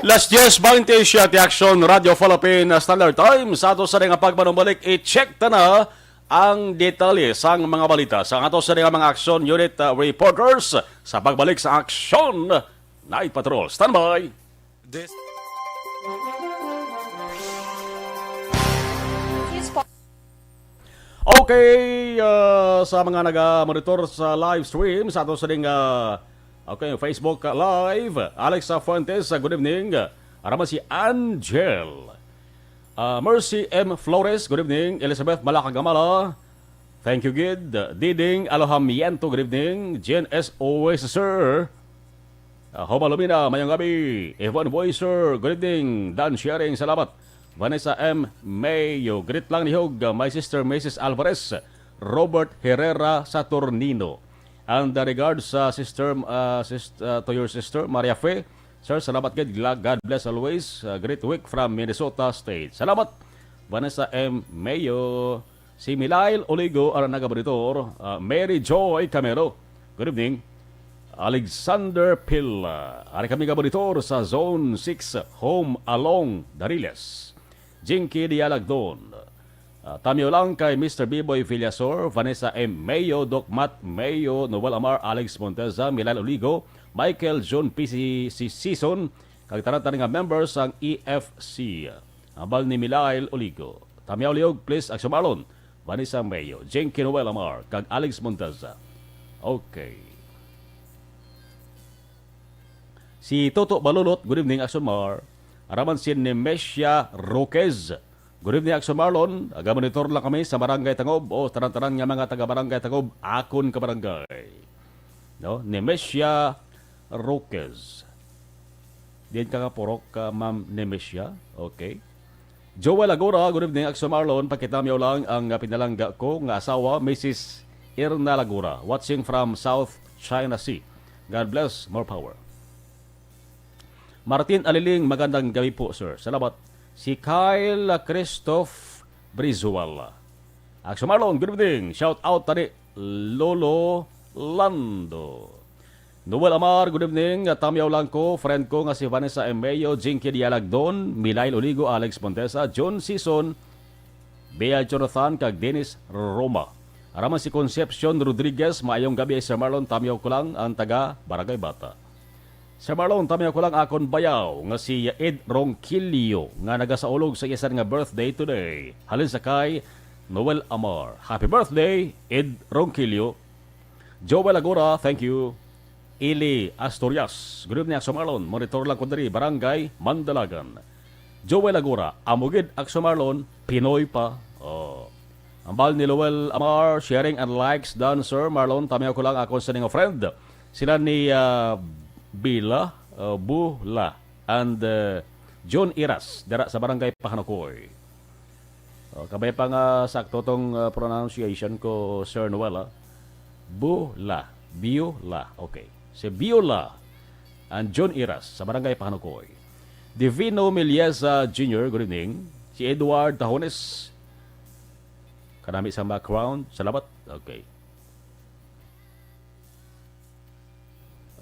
Last Diyes baynte siyete, Aksyon Radyo Philippine Standard Time. Sa ato sa nga pagpanumbalik, i-check ta na ang detalye sang mga balita sa ato sa nga mga aksyon unit, uh, reporters sa pagbalik sa Aksyon Night Patrol. Standby! This Okay, uh, sa mga naga-monitor sa live stream sa ato sa ding, uh, okay, Facebook, uh, Live, Alexa Fuentes, uh, good evening. Ara man si Angel. Uh, Mercy M Flores, good evening. Elizabeth Malacagamala, thank you, gid. Diding Alojamiento, good evening. Jen S, always, sir. Uh, Homa Lumina, mayong gabi. Yvonne Boyser, good evening. Dan Sharing, salamat. Vanessa M Mayo, greet lang ni Hog, uh, my sister, Missus Alvarez, Robert Herrera Saturnino. And, uh, regards sa sister, uh, sis-, uh, to your sister, Maria Fe. Sir, salamat gid. Gla-, God bless always. Uh, great week from Minnesota State. Salamat, Vanessa M Mayo. Si Milail Oligo, ang naga-monitor. Uh, Mary Joy Camero, good evening. Alexander Pil, uh, ari kami ga-monitor sa Zone six, Home along Dariles. Jinky Dialagdon. Ah, tamyo lang kay Mister Biboy Villasor, Vanessa M Mayo, Doc Matt Mayo, Noel Amar, Alex Monteza, Milan Oligo, Michael John P C, si Season, kag tanan-tanan nga members sang E F C. Hambal ni Milail Oligo. Tamyaw liog, please, Aksyon Marlon, Vanessa Mayo, Jinky, Noel Amar, kag Alex Monteza. Okay. Si Toto Balulot, good evening, Aksyon Mar. Ara man si Nemesia Roquez. Good evening, Aksyon Marlon. Aga-monitor lang kami sa Barangay Tangob. O, tanan-tanan nga mga taga Barangay Tangob, akon ka barangay. No? Nemesia Roquez. Diin ka nga purok ka, Ma'am Nemesia? Okay. Joel Agora, good evening, Aksyon Marlon. Pakitamyaw lang ang, ah, pinalangga ko nga asawa, Missus Irna Lagura, watching from South China Sea. God bless, more power. Martin Aliling, magandang gabi po, sir. Salamat. Si Kyle Christoph Brizuela. Aksyon Marlon, good evening. Shout out tani Lolo Lando. Noel Amar, good evening. Tamyaw lang ko, friend ko nga si Vanessa Emeo, Jinky Dialagdon, Milail Oligo, Alex Montesa, John Season, Bea Jonathan, kag Dennis Roma. Ara man si Concepcion Rodriguez, maayong gabi, Sir Marlon, tamyaw ko lang ang taga Barangay Bata. Sir Marlon, tamyaw ko lang akon bayaw nga si Ed Ronquillo nga nagasaulog sa iya sad nga birthday today. Halin sa kay Noel Amar. Happy birthday, Ed Ronquillo. Joel Agora, thank you. Eli Asturias, good evening, Aksyon Marlon. Monitor lang ko diri, Barangay Mandalagan. Joel Agora, amo gid, Aksyon Marlon, Pinoy pa. Oh. Ambal ni Lowell Amar, sharing and likes done, Sir Marlon. Tamyaw ko lang akon sa ninyo friend. Sila ni, ah, Bila, ah, Bula, and, ah, John Iras, dira sa Barangay Pahanukoy. Oh, kabay pa nga sakto tong, ah, pronunciation ko, Sir Noel, ah. Bula, Biola. Okay. Si Biola and John Iras sa Barangay Pahanukoy. Divino Miliesa Junior, good evening. Si Edward Tahones, kanami sa background. Salamat. Okay.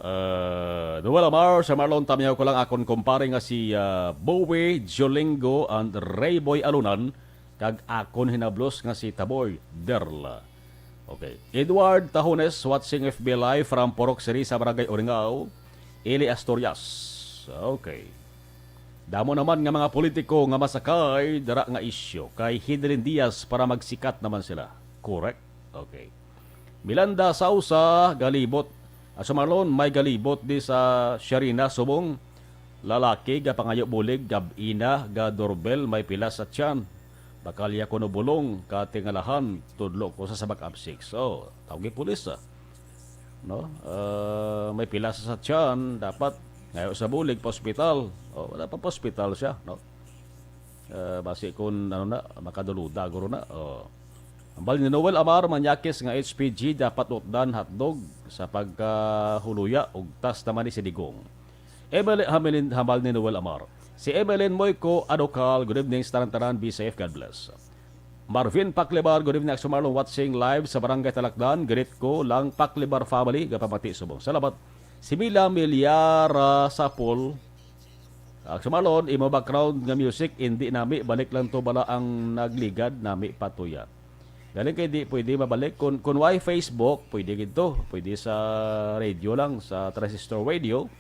Uh, Noel Amar, Sir Marlon, tamyaw ko lang akon kumpare nga si, ah, Bowie Jolingo and Rayboy Alunan, kag akon hinablos nga si Taboy Derla. Okay. Edward Tahones, watching F B Live from Purok Siri sa Barangay Uringao, Eli Asturias. Okay. Damo naman nga mga politiko nga masakay dira nga isyu kay Hidilyn Diaz para magsikat naman sila. Correct? Okay. Milanda Sausa, galibot. Aso Marlon, may galibot di sa Sharina subong lalaki ga pangayo bulig, gab-ina ga doorbell, may pilas sa tiyan. Bakalya kuno bulong, katingalahan, tudlo ko sa sabak absik. So, tawgi pulis, ah. No? Ah, may pilas sa tiyan, dapat ngayo sa bulig pa ospital. O, wala pa pa ospital siya, no? Ah, basi kun ano na, makaduluda guro na. O. Ambal ni Noel Amar, manyakis nga H P G, dapat utdan hatdog sa pagkahuluya ug tas naman ni si Digong. Emily Hamelin, hambal ni Noel Amar. Si Emeline Moico Adokal, good evening sa tanan-tanan, be safe, God bless. Marvin Paclebar, good evening, Akso Marlon, watching live sa Barangay Talakdan. Greet ko lang Paclebar family, gapamati subong. Salamat. Si Mila Milyara Sapol, Akso Marlon, imo background nga music, hindi nami, balik lang to bala ang nagligad, nami patuya. Galing kay di pwede mabalik. Kung, kung way Facebook, pwede gid to. Pwede sa radio lang, sa transistor radio.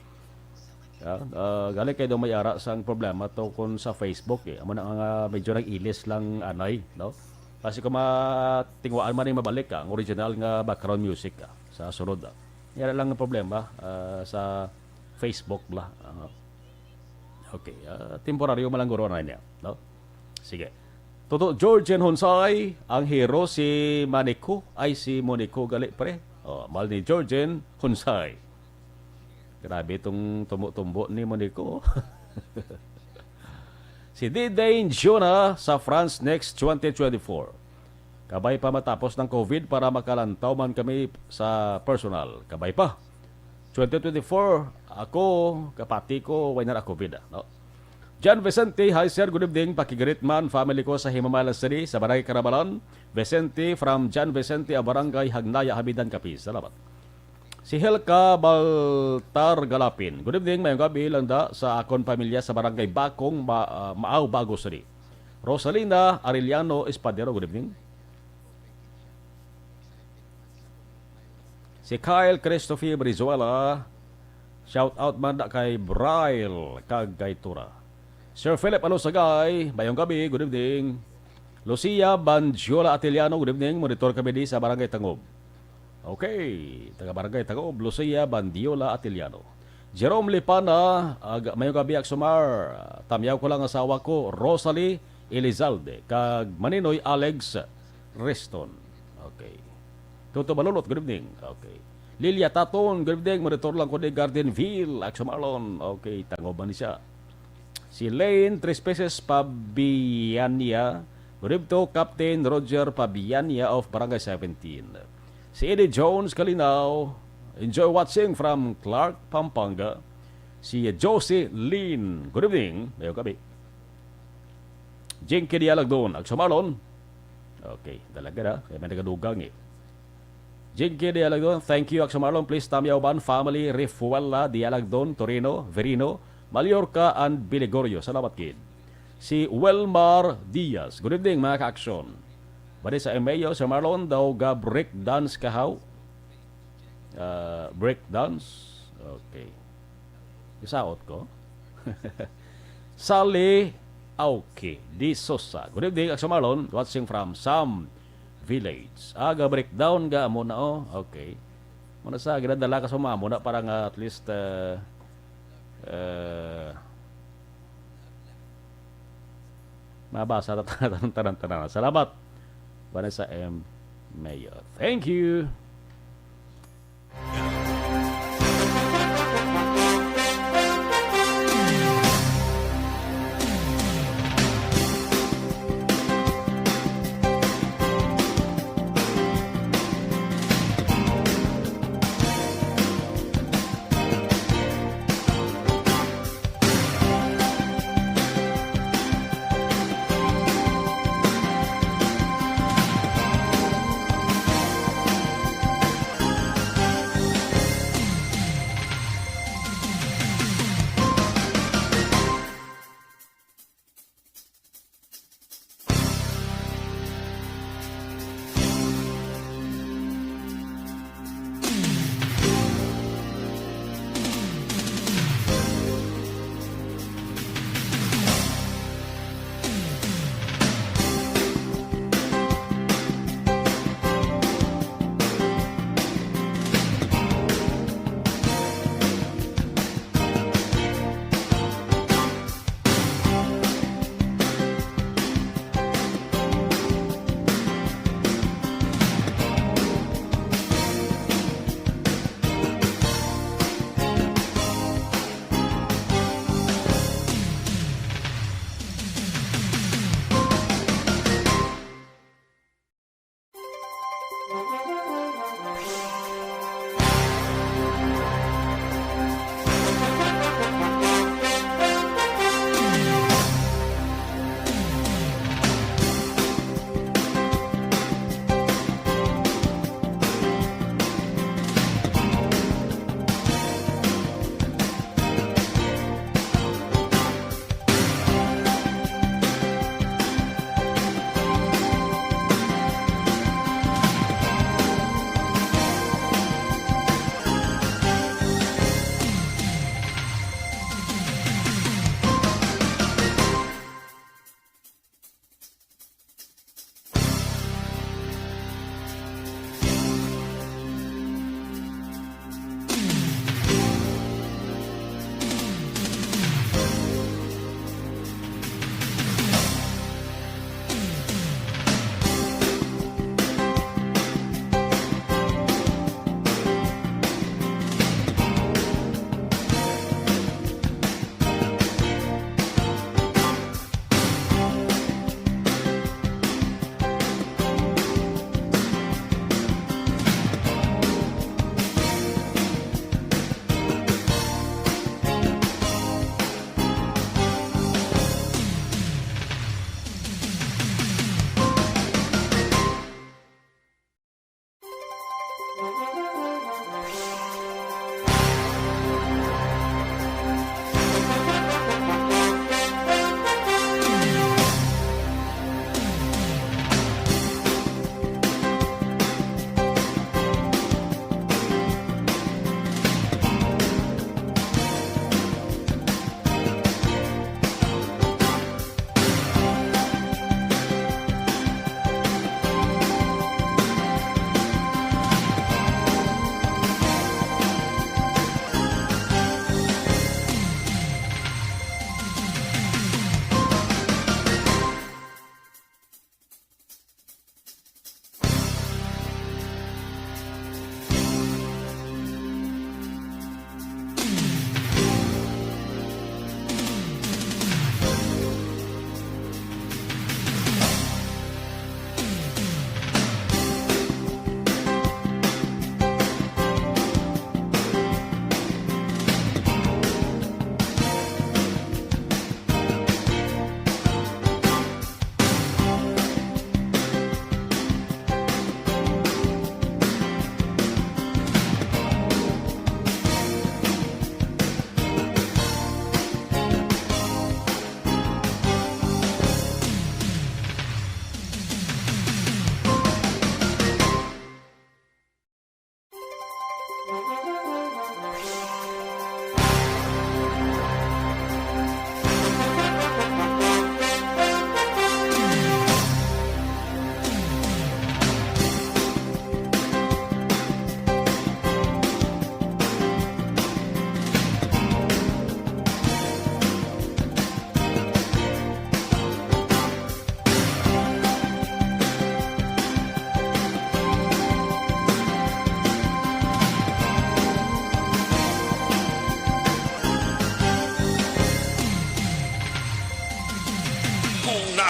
Ah, ah, galing kay daw may ara sang problema to kung sa Facebook eh. Amo na nga medyo nag-ilis lang anay, no? Kasi kung matingwaan man yung mabalik ka, ang original nga background music ka sa sulod ah. Yan lang ang problema ah, sa Facebook bla. Ah, okay, ah, temporaryo man lang guro na niya, no? Sige. Toto Georgian Honsay, ang hero si Maniko, ay si Monico gali pre. Oh, mal ni Georgian Honsay. Grabe itong tumbo-tumbo ni Monico. Si Didane Jonah sa France next twenty twenty-four. Kabay pa matapos ng COVID para makalantaw man kami sa personal. Kabay pa. Twenty twenty-four, ako, kapati ko, way na COVID, ah, no? John Vicente, hi sir, good evening. Pakigreet man, family ko sa Himamaylan City, sa Barangay Karabalan. Vicente, from John Vicente, a Barangay Hagnaya, Hamidan, Capiz. Salamat. Si Helka Baltar Galapin. Good evening, mayong gabi lang da sa akon pamilya sa Barangay Bakong, Ma- ah, Maaw, Bago City. Rosalina Arellano Espadero, good evening. Si Kyle Christopher Brizuela, shout out man da kay Bryle kag kay Tura. Sir Philip Alosagay, mayong gabi, good evening. Lucia Bandiola Atiliano, good evening. Monitor kami di sa Barangay Tangob. Okay, taga Barangay Tangob, Lucia Bandiola Atiliano. Jerome Lipana, ag, mayong gabi, Aksumar. Tamyaw ko lang asawa ko, Rosalie Elizalde, kag Maninoy Alex Reston. Okay. Toto Balulot, good evening. Okay. Lilia Taton, good evening. Monitor lang ko di Gardenville, Aksum Arlon. Okay, Tangob man ni siya. Si Lane Trespeces Pabiania. Good evening to Captain Roger Pabiania of Barangay seventeen. Si Eddie Jones Kalinaw. Enjoy watching from Clark, Pampanga. Si Josie Lynn. Good evening. Mayong gabi. Jinky Dialagdon, Aksum Arlon. Okay, talaga na. Kaya may nagadugang eh. Jinky Dialagdon, thank you, Aksum Arlon. Please, Tamyaw Ban family, Refuela, Dialagdon, Torino, Verino, Mallorca, and Biligorio. Salamat, kid. Si Welmar Diaz. Good evening, mga ka-aksyon. Bali sa Emeo, Sir Marlon, daw ga break dance kahaw. Ah, break dance. Okay. Isaot ko. Sally Auki de Sosa. Good evening, Aksum Arlon. Watching from Sam Village. Aga breakdown ga mo na, oh. Okay. Muna sa ginadala ka sa mamo na para nga at least uh, uh, mabasa ta tanan tanan. Salamat. Vanessa M. Mayor. Thank you.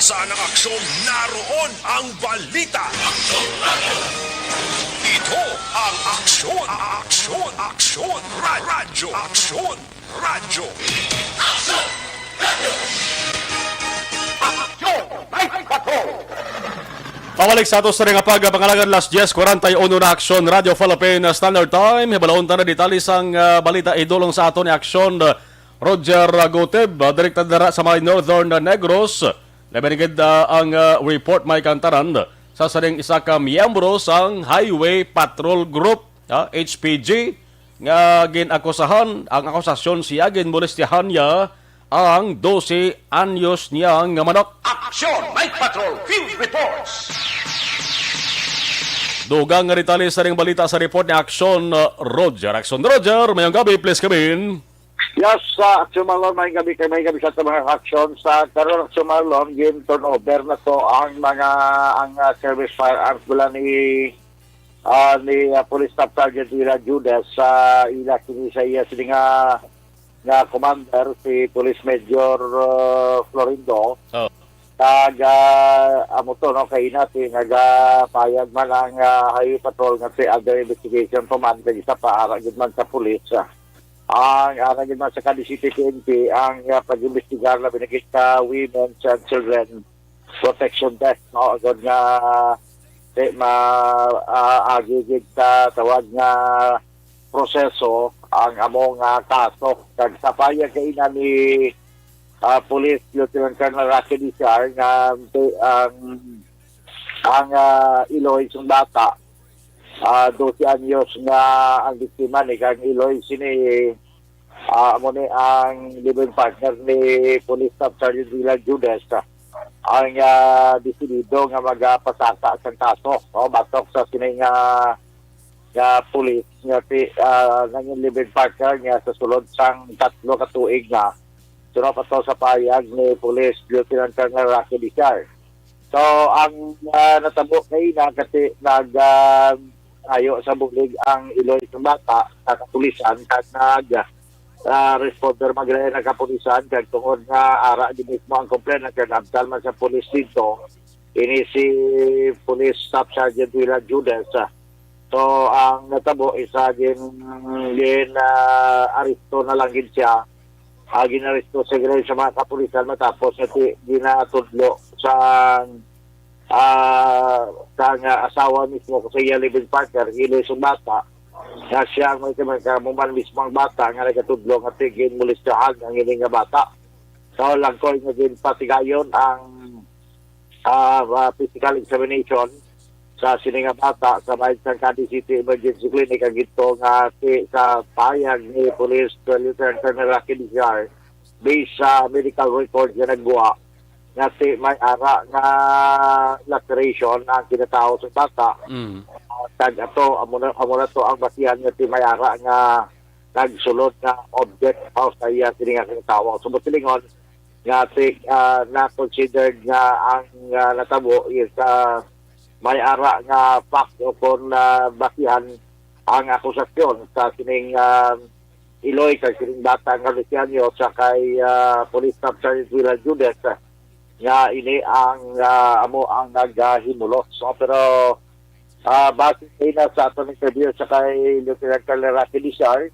Sa ng aksyon, naroon ang balita. Ito ang Aksyon, Aksyon, Aksyon, Ra- Radyo, Aksyon, Radyo. Aksyon! Night Patrol! Pabalik sa ato sa nga pag pangalagad, las diez cuarenta y uno na. Aksyon Radio Philippine Standard Time. Hibalon ta na detalye sang, ah, balita, idulong sa ato ni Aksyon, ah, Roger Gutib, ah, direkta dara sa may Northern Negros. Labi na gid, ah, ang, ah, report may kantaran sa sining isa ka miyembro sang Highway Patrol Group, ah, H P G, nga gin-akusahan. Ang akusasyon, siya ginmolestyahan niya ang dose anyos niya nga manok. Aksyon! Night Patrol Field Reports! Dugang nga detalye sa ning balita sa report ni Aksyon, uh, Roger. Aksyon Roger, mayong gabi, please come in. Yes, sa Aksyon Marlon, may gabi kay may gabi sa mga aksyon. Sa karon, Aksyon Marlon, gin turnover na to ang mga, ang, ah, service firearms mula ni, ah, ni, ah, Police Staff Sergeant Willa Judas sa ila kini sa iya sini nga, nga commander, si Police Major, ah, Florindo. Oh. Kag, ah, amo to, no, kay inati, nagapayag man ang, ah, Highway Patrol nga si under investigation pa man, kag isa pa, ara gid man sa pulis, ah, ang ara gid man sa Cadiz City P N P ang, ah, pag-imbestigar, labi na gid sa women and children protection desk, no, agod nga, eh, ma, ah, agi gid sa tawag nga proseso ang amo nga kaso. Kag sa payag kaina ni, ah, Police Lieutenant Colonel Rocky Dizar nga ang, ang, ah, iloy sang bata, ah, dose anyos nga ang biktima ni, kag iloy sini, ah, amo ni ang live-in partner ni Police Staff Sergeant Dylan Judes, ah, ang, ah, desidido nga magapasaka sang kaso, no, batok sa sini nga, nga pulis nga si, ah, nangin live-in partner niya sa sulod sang tatlo ka tuig na. Suno pa to sa payag ni Police Lieutenant Colonel Rocky Dizar. So, ang, ah, natabo kaina kasi nag, ah, ayo sa bulig ang iloy sang bata sa kapulisan, kag nag, ah, responder man gid ang kapulisan, kag tungod nga ara di mismo ang complainant, kag abtal man sa pulis dito, ini si Police Staff Sergeant Willa Judes, ah. So, ang natabo, isa gin, gin, ah, aresto na lang gid siya. Ah, ginaresto sa gid sa mga kapulisan matapos nga ti-, ginatudlo sa, ah, sa nga asawa mismo ko sa iya living partner, iloy sang bata, nga siya ang may kamangkamuman mismo ang bata nga nagatudlo nga ti-, ginmolestahan ang ini nga bata. So, langkoy nga ginpatigayon ang, ah, ah, physical examination sa sini nga bata sa bahin sang Cadiz City Emergency Clinic, ang ito nga si, sa payag ni Police Lieutenant Colonel Rocky Dizar, based sa medical record nga nagbuha, nga si may ara nga laceration ang kinatawo sa bata. Mm. Kag ato, amo na, amo na to ang basihan nga si may ara nga nagsulod nga object pa sa iya sini nga kinatawo. So, silingon nga si, ah, na-considered nga ang, ah, natabo is, ah, may ara nga fact o kon, ah, basihan ang akusasyon sa sining, ah, iloy kag sining bata nga Luciano sa kay, ah, Police Staff Sergeant Willa Judes, ah, nga ini ang, ah, amo ang nagahimulos, no? Pero, ah, base kaina sa aton interview sa kay Lieutenant Colonel Rocky Dizar,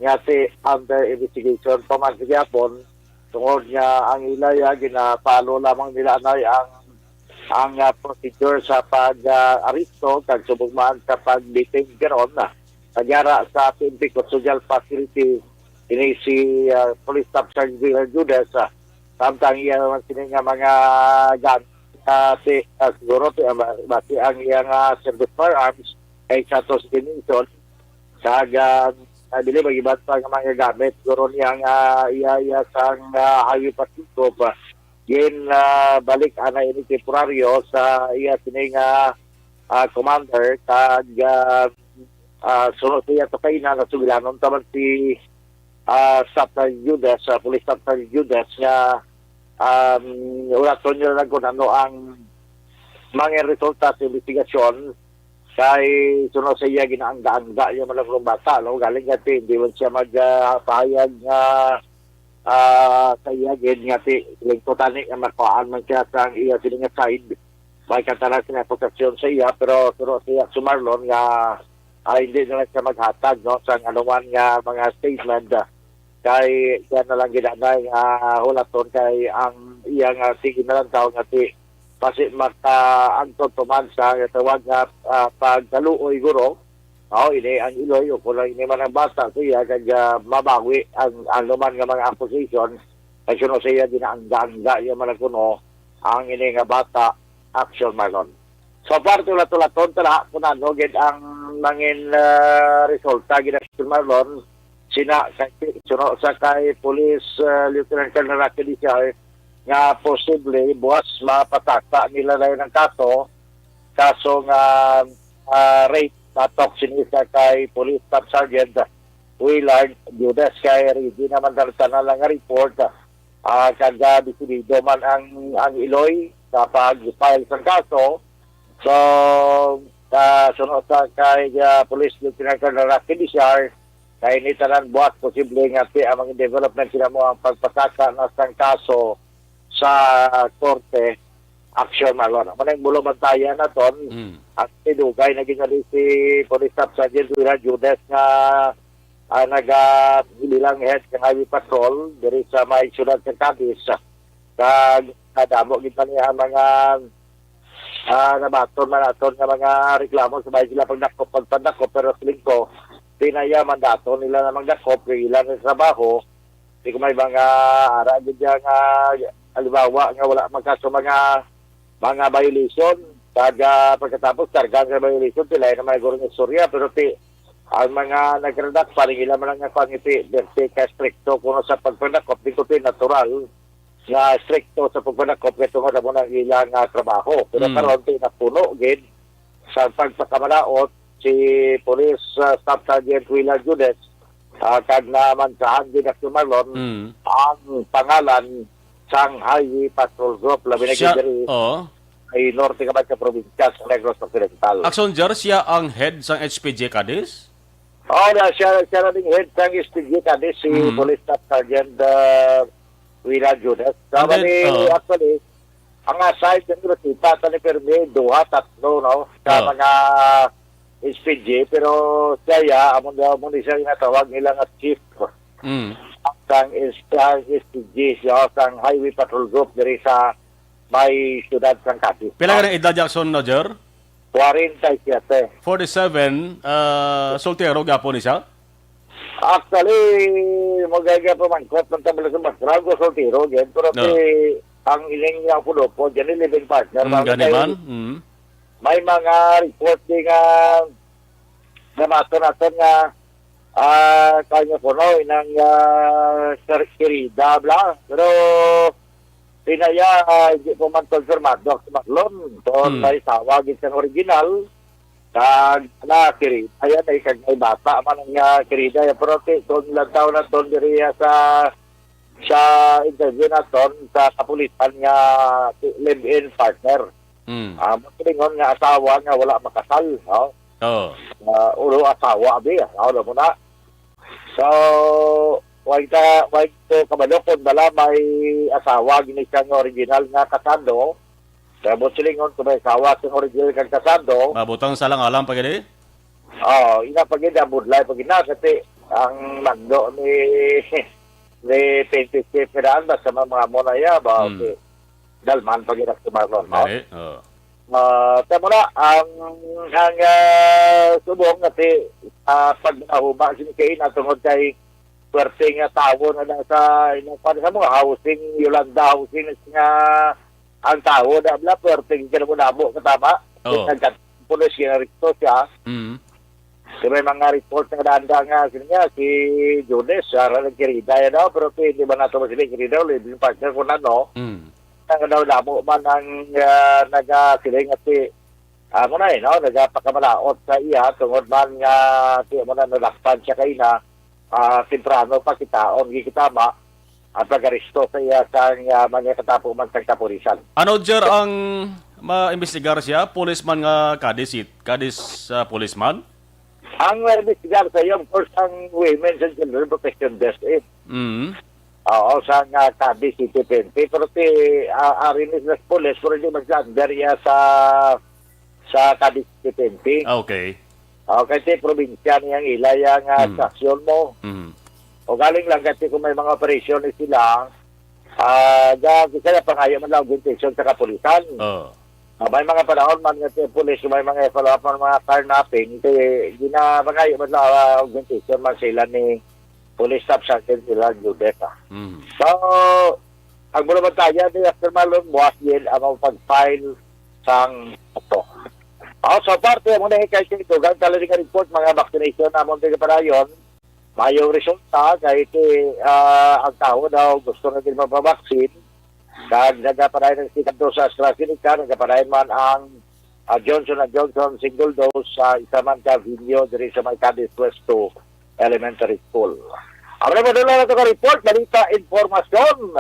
nga si under investigation pa man sa gihapon, tungod nga ang ila, ah, ginapalo lamang nila anay ang, ang, ah, procedure sa pag, ah, aresto kag subong man sa pag-detain karon, ah, nagyara sa P N P Custodial Facility ini si, ah, Police Staff Sergeant Judas, ah, samtang iya naman sini nga mga gamit, ah, si, ah, siguro ti-, ah, ba-, basi ang iya nga service firearms kay sa to sa dimension, kag, ah, I believe, ang iban pa nga mga gamit, siguro niya nga iya, iya sang, ah, highway patrol group, ah, gin, ah, balik ana ini temporaryo sa iya sini nga, ah, commander, kag, ah, ah, suno sa iya to kaina, nasugilanon ta man si, ah, Staff Sergeant Judas, ah, Police Staff Sergeant Judas nga, um, ulaton nila lang kung ano ang mga resulta sa investigasyon. Kay suno sa iya, ginaangga-angga niya man lang ang bata, no? Galing kay hindi man siya mag, ah, pahayag nga ah, sa iya gid nga si Lingkotani nga makuhaan man siya sa iya sini nga side. May kantanan sini akusasyon sa iya, pero suno si Action Marlon nga, ah, hindi na lang siya maghatag, no, sa anuman nga mga statement, ah, kay siya na lang gid anay nga hulaton kay ang iya nga sige na lang daw nga si basi makaangkon pa man sa tawag nga, ah, pagkaluoy guro. Mao ini ang iloy o kung ini man ang bata sa iya kag, ah, mabawi ang anuman nga mga accusation kay suno sa iya ginaangga-angga iya man kuno ang ini nga bata, Action Marlon. So far, tulat-tulaton tala kung ano gid ang mangin, ah, resulta gid, Action Marlon, sina kay suno sa kay Police, ah, Lieutenant Colonel Rocky Dizar nga posible buwas mapataka nila na ang kaso, kaso nga, ah, rape batok sini sa kay Police Staff Sergeant Willard Judas kay ready naman ang tanan lang nga report, ah, kag, ah, desidido man ang, ang iloy sa pag-file sang kaso. So, ah, suno sa kay, ah, Police Lieutenant Colonel Rocky Dizar, kay ni tanan buwas posible nga ti ang mga development sila mo ang pagpasaka na sang kaso sa korte, Action Marlon. Amo na yung mulo bantayan naton. Mm. Ang tidugay na ginali si Police Staff Sergeant Wira Judes nga, ah, naga bilang head ng Highway Patrol diri sa may siyudad sa Cadiz. Kag nadamo gid man niya ang mga, ah, nabaton man naton nga mga reklamo sa may sila pagdakop, pagpandakop, pero feeling ko, pinaya mandato nila na magdakop, kay ila na trabaho, di ko may mga ara gid nga, halimbawa nga wala magkaso mga, mga violation. Kag, ah, pagkatapos, karga sa violation, sila na may gurong istorya, pero ti, ang mga nagkaradak, paling ila man nga pangiti, berti ka stricto kuno sa pagpandakop, di ko ti natural nga stricto sa pagpandakop, kay tungod mo na ilang, ah, trabaho. Pero Mm. karon, ti napuno gid sa pagpakamalaot si Police, ah, Staff Sergeant Willa Judes, ah, kag namansahan gid, Action Marlon, Mm. ang pangalan sang Highway Patrol Group, labi na Siya, gid diri oo. Ay norte ka man sa probinsya sa Negros Occidental. Action Jar, siya ang head sang H P G Cadiz? Oh, na siya, siya na ding head sang H P G Cadiz, si Mm. Police Staff Sergeant, ah, Willa Judes. So, And then, bali, oh. actually, ang aside sa kita, tani permi, duha, tatlo, no? Sa Oh. mga H P G, pero siya, ya, amo daw, amo ni siya ginatawag nila nga chief. Mm. Sang is-, sang H P G, siya, sang Highway Patrol Group, diri sa may siyudad sang Cadiz. Pila ka ng edad, Jackson, no, Jer? Forty-seven. Forty-seven, ah, soltero gapon ni siya? Actually, magaya pamangkot ng tabla sa Mastralgo, soltero, gid. Pero No. si, ang ining niya pulo po, dyan yung living partner, Mm, mga gani kay-, man? Mm. may mga report din nga namato natin nga, ah, kanya ko, no, inang, ah, sir, kirida, bla. Pero, pinaya, ah, hindi po man konfirmado ang sumaklon. So, Hmm. may tawag isang original, kag na, kirida, yan, ay, kag may bata man ang, ah, kirida, yan. Pero, ti, doon lang tao na, doon diri, ah, sa, sa interview naton sa kapulisan nga live-in partner. Mm. Ah, matulingon nga asawa nga wala makasal, no? Oo. Ah, ulo asawa, abi, ah, ulo mo na. So, wag ta, wag to kabalo kung bala may asawa, gini siya nga original nga kasado. Kaya mo silingon kung may asawa sa original kang kasado. Mabutang sa lang alam pa gini? Oo, ina pa gid, ang budlay pa gid na, kasi ang mando ni, ni Pinky Steve Miranda sa mga, mga muna ya, ba, Hmm. si Dalman pa gid ang sumaron, no? Gani, oo. Ah, tamo na, ang, ang, ah, subong nga si, ah, pag nahuba, si Kay, natungod kay swerte nga tawo na lang sa, ina pa sa mga housing, Yolanda Housing, nga ang tawo na bla, perting ka mo namo, katama. Oo. Nagkat-, pulis, ginaresto siya. Mm. Di may mga report nga naanda nga, sino nga, si Jones, ah, nagkirida yan, no? Pero pwede ba nato sila kirida, o living partner kung ano? Mm. Ang daw namo man ang, ah, nagasiling at si, ah, mo na, eh, no? Nagapakamalaot sa iya, tungod man nga, si, mo na, nadakpan siya kaina, ah, temprano pa kita, on gikitama, ang pag-aresto sa iya sang, ah, mga katapo man sang kapulisan. Ano, Jer, ang maimbestigar siya? Policeman nga Cadiz Cit-, Cadiz, ah, policeman? Ang maimbestigar sa iya, of course, ang Women's and Children Protection Desk, eh. Mm. Oo, sa nga Cadiz City P N P. Pero ti, ah, ari ni sa pulis, pero hindi man sila under iya sa, sa Cadiz City P N P. Ah, okay. Okay, ti probinsya niyang ila iya nga Mm. stasyon mo. Mm. O galing lang kasi kung may mga operasyon ni sila, ah, ga, kaya pangayo man lang augmentation sa kapulisan. Oo. Ah, may mga panahon man nga si pulis, may mga follow-up man, mga carnapping, kay ginapangayo man lang, ah, augmentation man sila ni Police Staff Sergeant nila, Judek, ah. Mm. So, ang muna bantaya ni Mister Marlon, buwas din ang pag-file sang ato. Oh, so parte mo na kay Tito, gang talaga nga report, mga vaccination namon di kaparayon. Mayo resulta kay ti, ah, ang tawo daw gusto na din mapabaksin. Kag nagapadayon ang sikado sa AstraZeneca, nagapadayon man ang, ah, Johnson and Johnson single dose sa isa man ka venue diri sa may Cadiz West two Elementary School. Ang mga dala nato ka report, balita, informasyon.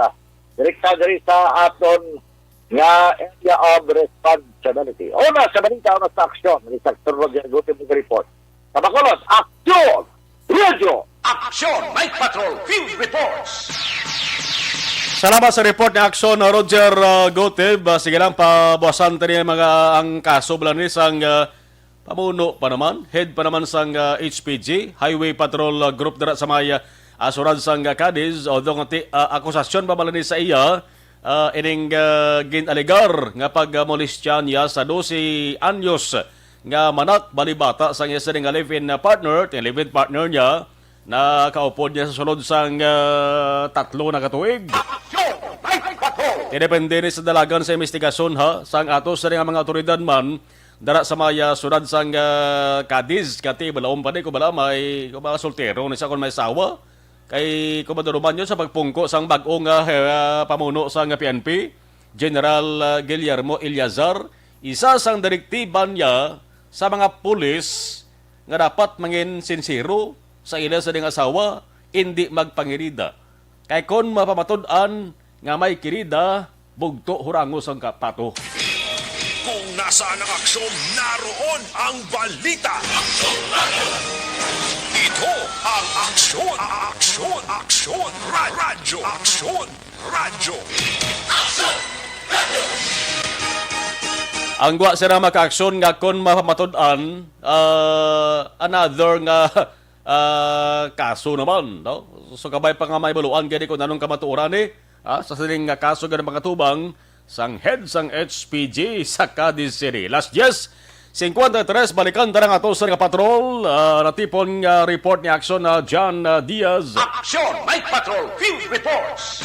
Direkta diri sa aton nga area of responsibility. Una sa balita, una sa aksyon, ni Sector Roger Guti mo report. Sa Bacolod, aksyon! Radyo! Aksyon! Night Patrol! Field Reports! Salamat sa report ni Aksyon, Roger, uh, Gotib. Uh, sige lang, pabuwasan tani mga ang kaso bala ni sang, uh, pamuno pa naman, head pa naman sang, uh, H P G, Highway Patrol, uh, Group dira sa may, uh, asuran sang, uh, Cadiz, although nga ti-, uh, akusasyon pa bala ni sa iya, uh, ining, uh, gin-alegar nga pagmolestya niya sa dose anyos nga manak, bali bata sang iya sini nga live-in, uh, partner, ti live-in partner niya, nakaupod niya sa sulod sang, ah, tatlo na ka tuig. Ti depende ni sa dalagan sa investigasyon, ha, sang ato sa nga mga awtoridad man dara sa may, ah, siyudad sang, ah, Cadiz, kati balaom pa ni kung bala may, kung bala soltero ni sa kung may asawa. Kay kung maduruman yun sa pagpungko sang bag-o nga, ah, pamuno sang P N P, General, ah, Guillermo Eleazar, isa sang direktiba niya sa mga pulis nga dapat mangin sinsero sa ila sa ding asawa, indi magpangirida. Kay kon mapamatud-an nga may kirida, bugto hurangos ang kapato. Kung nasaan ang aksyon, naroon ang balita. Ito ang Aksyon, Aksyon, Aksyon, Ra-, Radyo, Aksyon, Radyo. Ang gwa sila makaaksyon nga kon mapamatud-an, ah, another nga, ah, kaso naman, no? So, kabay pa nga may baluan gani kung anong kamatuoran ni, ah, sa sining nga kaso gani mga tubang sang head sang H P G sa Cadiz City. Last yes, singkwenta y tres, balikan ta nga ato sa nga patrol, ah, natipon nga report ni Aksyon na John, ah, Diaz. Aksyon, Night Patrol, Field Reports.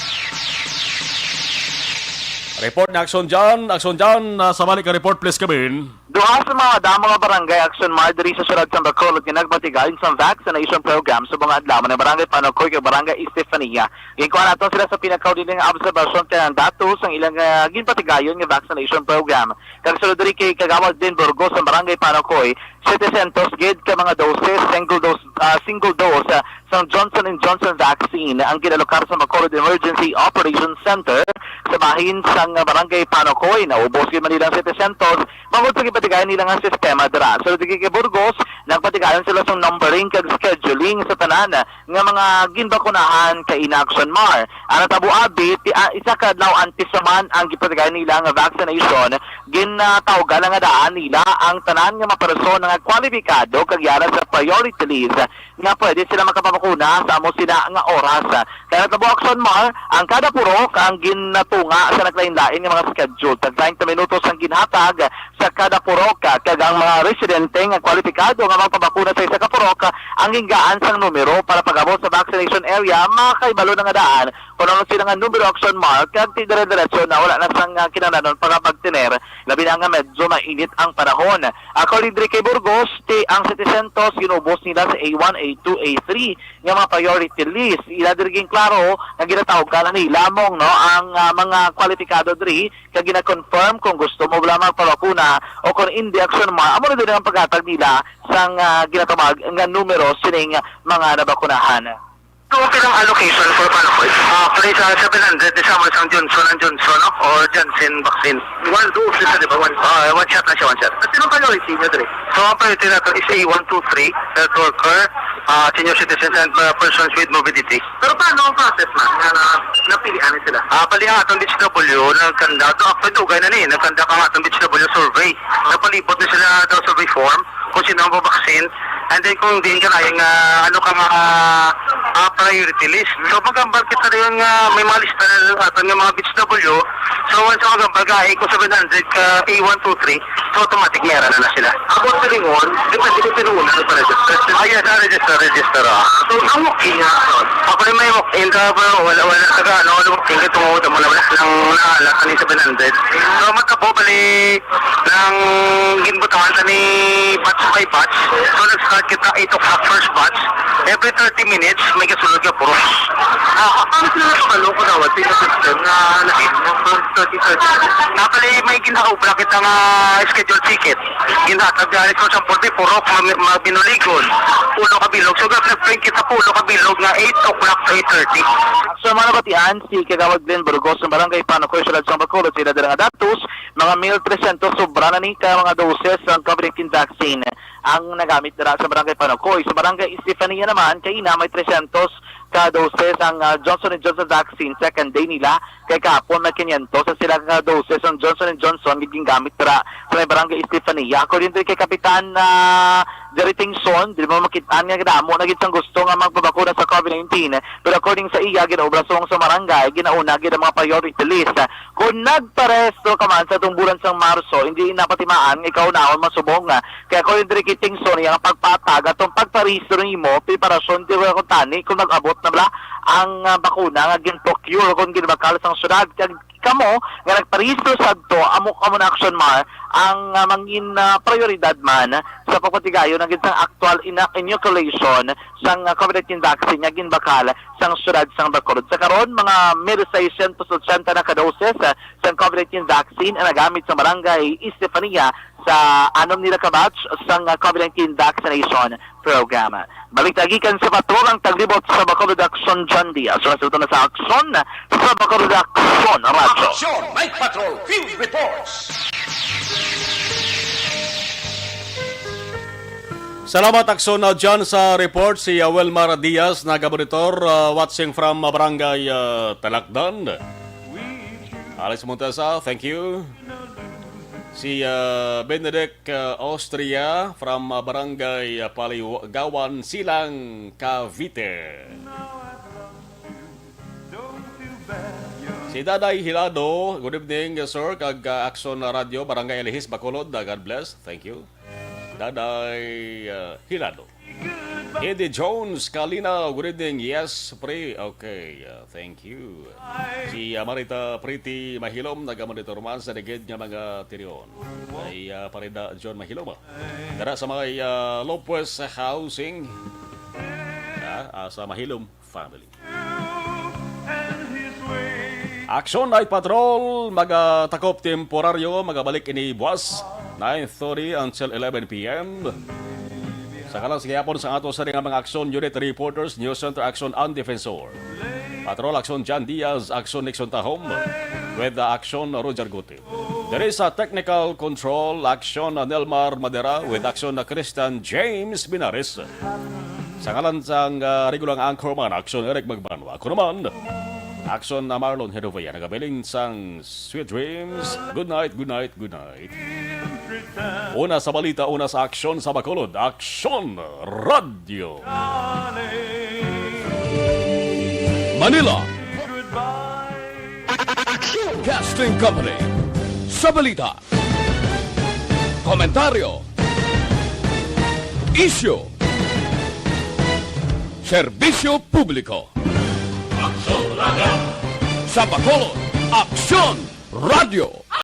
Report ni Aksyon John. Aksyon John, ah, sa balik ka report, please, Kevin. Duha sa mga damo nga barangay Aksyon Mar diri sa siyudad sa Bacolod nga nagpatigayon sa vaccination program sa mga adlaw ni Barangay Panocoy kag Barangay Estefania. Ginkuha nato sila sa pinakauli nga obserbasyon kay ang datos ang ilang, ah, ginpatigayon nga vaccination program. Kag sulod diri kay Kagawad Dean Burgos sa Barangay Panocoy, setecientos gid ka mga doses, single dose, ah, single dose, ah, sang Johnson and Johnson vaccine ang ginalokar sa Bacolod Emergency Operations Center sa bahin sang Barangay Panocoy. Naubos gid man nila ang setecientos bangod sa gipatigayon nila nga sistema dira. Sulod kay Burgos, nagpatigayon sila sang numbering kag scheduling sa tanan nga mga ginbakunahan kay Aksyon Mar. Ang natabo abi, ti-, ah, isa ka adlaw antes naman ang gipatigayon nila nga vaccination, ginatawgan na nga daan nila ang tanan nga mga persona nga kwalipikado kag yara sa priority list nga pwede sila makapabakuna sa amo sina nga oras. Kaya natabo Aksyon Mar, ang kada purok ang ginatunga sa naglain-lain nga mga schedule. Tag treinta minutos ang ginhatag sa kada purok, kag ang mga residente nga kwalipikado nga magpabakuna sa isa ka purok ang gingaan sang numero para pag-abot sa vaccination area, makahibalo na nga daan kung ano sila nga numero Aksyon Mar, kag ti dire-diretso na wala na sang, ah, kinahanglanon para pagtener, labi na nga medyo mainit ang panahon. According diri kay Burgos, ti ang setecientos ginubos nila sa A one, A two, A three nga mga priority list. Ila diri ginklaro nga ginatawag ka na nila mong, no, ang, ah, mga kwalipikado diri kag gina-confirm kung gusto mo ba magpabakuna o kung hindi, Aksyon Mar, amo na din ang paghatag nila sang, ah, ginatawag nga numero sining mga nabakunahan. So, okay lang allocation for Panocoy? Ah, actually, sa seven hundred, di sa mo isang Johnson and Johnson, no? Or Janssen vaccine. One dose, isa, di ba? One, ah, one shot na siya, one shot. At sinong priority niyo, Dre? So, ang priority nato is A one two three, health worker, Ah, senior citizens and, uh, persons with morbidity. Pero paano ang process, ma'am, nga na, napilian ni sila? Ah, bali ang atong D H W, nagkanda, to, actually, dugay na ni, nagkanda ang atong D H W survey. Napalibot na sila daw survey form kung sino ang babaksin. And then kung diin ka na yung, ah, ano ka nga, ah, priority list. So, magambal kita na yun nga may mga lista na aton nga mga D H W. So, once ang magambal ka, ay kung seven hundred ka A one two three, so automatic may ara na, na sila. About sa lingon, depende kung sino una nagpa-register. Ah, yes, ah, register, register, ah. So, ang walk-in nga, no? Ako rin may walk-in ka, pero wala, wala sa ka, ano, wala walk-in ka, tungod mo na wala nang naalat ang seven hundred. So, matabo, bali, nang ginbutangan sa ni batch by batch. So, nag-start kita eight o'clock first batch. Every thirty minutes, may kasunod nga puro. Ah, paano sila nakabalo kung daw sa system nga lain nga from thirty thirty? Napali, may ginaobra kita nga schedule ticket. Ginhatag gani ko sa forty, purok, ma-, mabinuligon. Pulo ka bilog. So, nag-print kita pulo ka bilog nga eight o'clock to eight thirty. Sa mga nabatian, si Kagawad Glenn Burgos ng Barangay Panukoy, Siyudad sang Bacolod, sila dira nga datos, mga mil tresyentos sobra na ni ka mga doses ang COVID nineteen vaccine ang nagamit dira sa Barangay Panukoy. Sa Barangay Estefania naman, kaina may tresyentos ka doses ang, ah, Johnson and Johnson vaccine, second day nila. Kay kahapon, may kinyentos sa sila nga doses ang Johnson and Johnson nga gingamit dira sa may Barangay Estefania. According to kay Kapitan, ah, Jerry Tingson, di mo makitaan nga damo na gid sang gusto nga magpabakuna sa COVID nineteen. Pero according sa iya, ginaobra subong sa barangay, ginauna gid ang mga priority list. Kung nagparehistro ka man sa tungbulan sang Marso, hindi na patimaan nga ikaw naon masubong. Kaya according diri kay Tingson, ang pagpatag atong pagparehistro nimo, preparasyon ti wala kung tani kung mag-abot na bala ang, ah, bakuna nga gin-procure o kung ginbakal sang syudad. Kag kamo nga nagparehistro sadto, amo, amo na action mar ang, ah, mangin, ah, prioridad man sa pagpatigayon na gid sang aktual ina-, inoculation sang, ah, COVID nineteen vaccine nga ginbakal sang syudad sang Bacolod. Sa karon, mga mil seiscientos ochenta na ka doses, ah, sang COVID nineteen vaccine ang nagamit sa Barangay Estefania sa anom nila ka batch sang, ah, COVID nineteen vaccination program. Balik ta gikan sa patrol ang taglibot sa Bacolod Aksyon, John Diaz. Sa resulta na sa aksyon sa Bacolod Aksyon Radyo. Aksyon, Night Patrol Field Reports. Salamat, Aksyon, uh, John, sa report. Si, uh, Wilmar Diaz, nagamonitor, uh, watching from, uh, Barangay, uh, Talakdan. Alex Montesa, thank you. Si, uh, Benedict, uh, Austria from, uh, Barangay, uh, Paligawan, Silang, Cavite. Si Daday Hilado, good evening, sir, kag, uh, Aksyon Radyo, Barangay Alihis, Bacolod, uh, God bless. Thank you. Daday, uh, Hilado. Eddie Jones, Kalina, good evening. Yes, pre. Okay, uh, thank you. Si, uh, Marita Pretty Mahilom, nagamonitor man sa ligid nga mga tirion. Kay, uh, Parida John Mahilom, ah. Dara sa may, uh, Lopez Housing. Ah, ah, sa Mahilom family. Action Night Patrol, magatakop temporaryo, magabalik ini buwas, nine thirty until eleven p m. Sa kalang sa gihapon sa ato sa mga action unit reporters, News Center Action and Defensor. Patrol Action John Diaz, Action Nixon Tahom, with the Action Roger Guti. There is a technical control, Action Nelmar Madera, with Action na Christian James Binares. Sa ngalan sang, ah, regulang anchorman, Action Eric Magbanwa. Ako naman, Action na Marlon Hedovia, nagabilin sang sweet dreams. Good night, good night, good night. Una sa balita, una sa aksyon sa Bacolod, Aksyon Radyo. Manila. Broadcasting Company. Sa balita, komentaryo, isyu, serbisyo publiko. Aksyon Radyo. Sa Bacolod, Aksyon Radyo.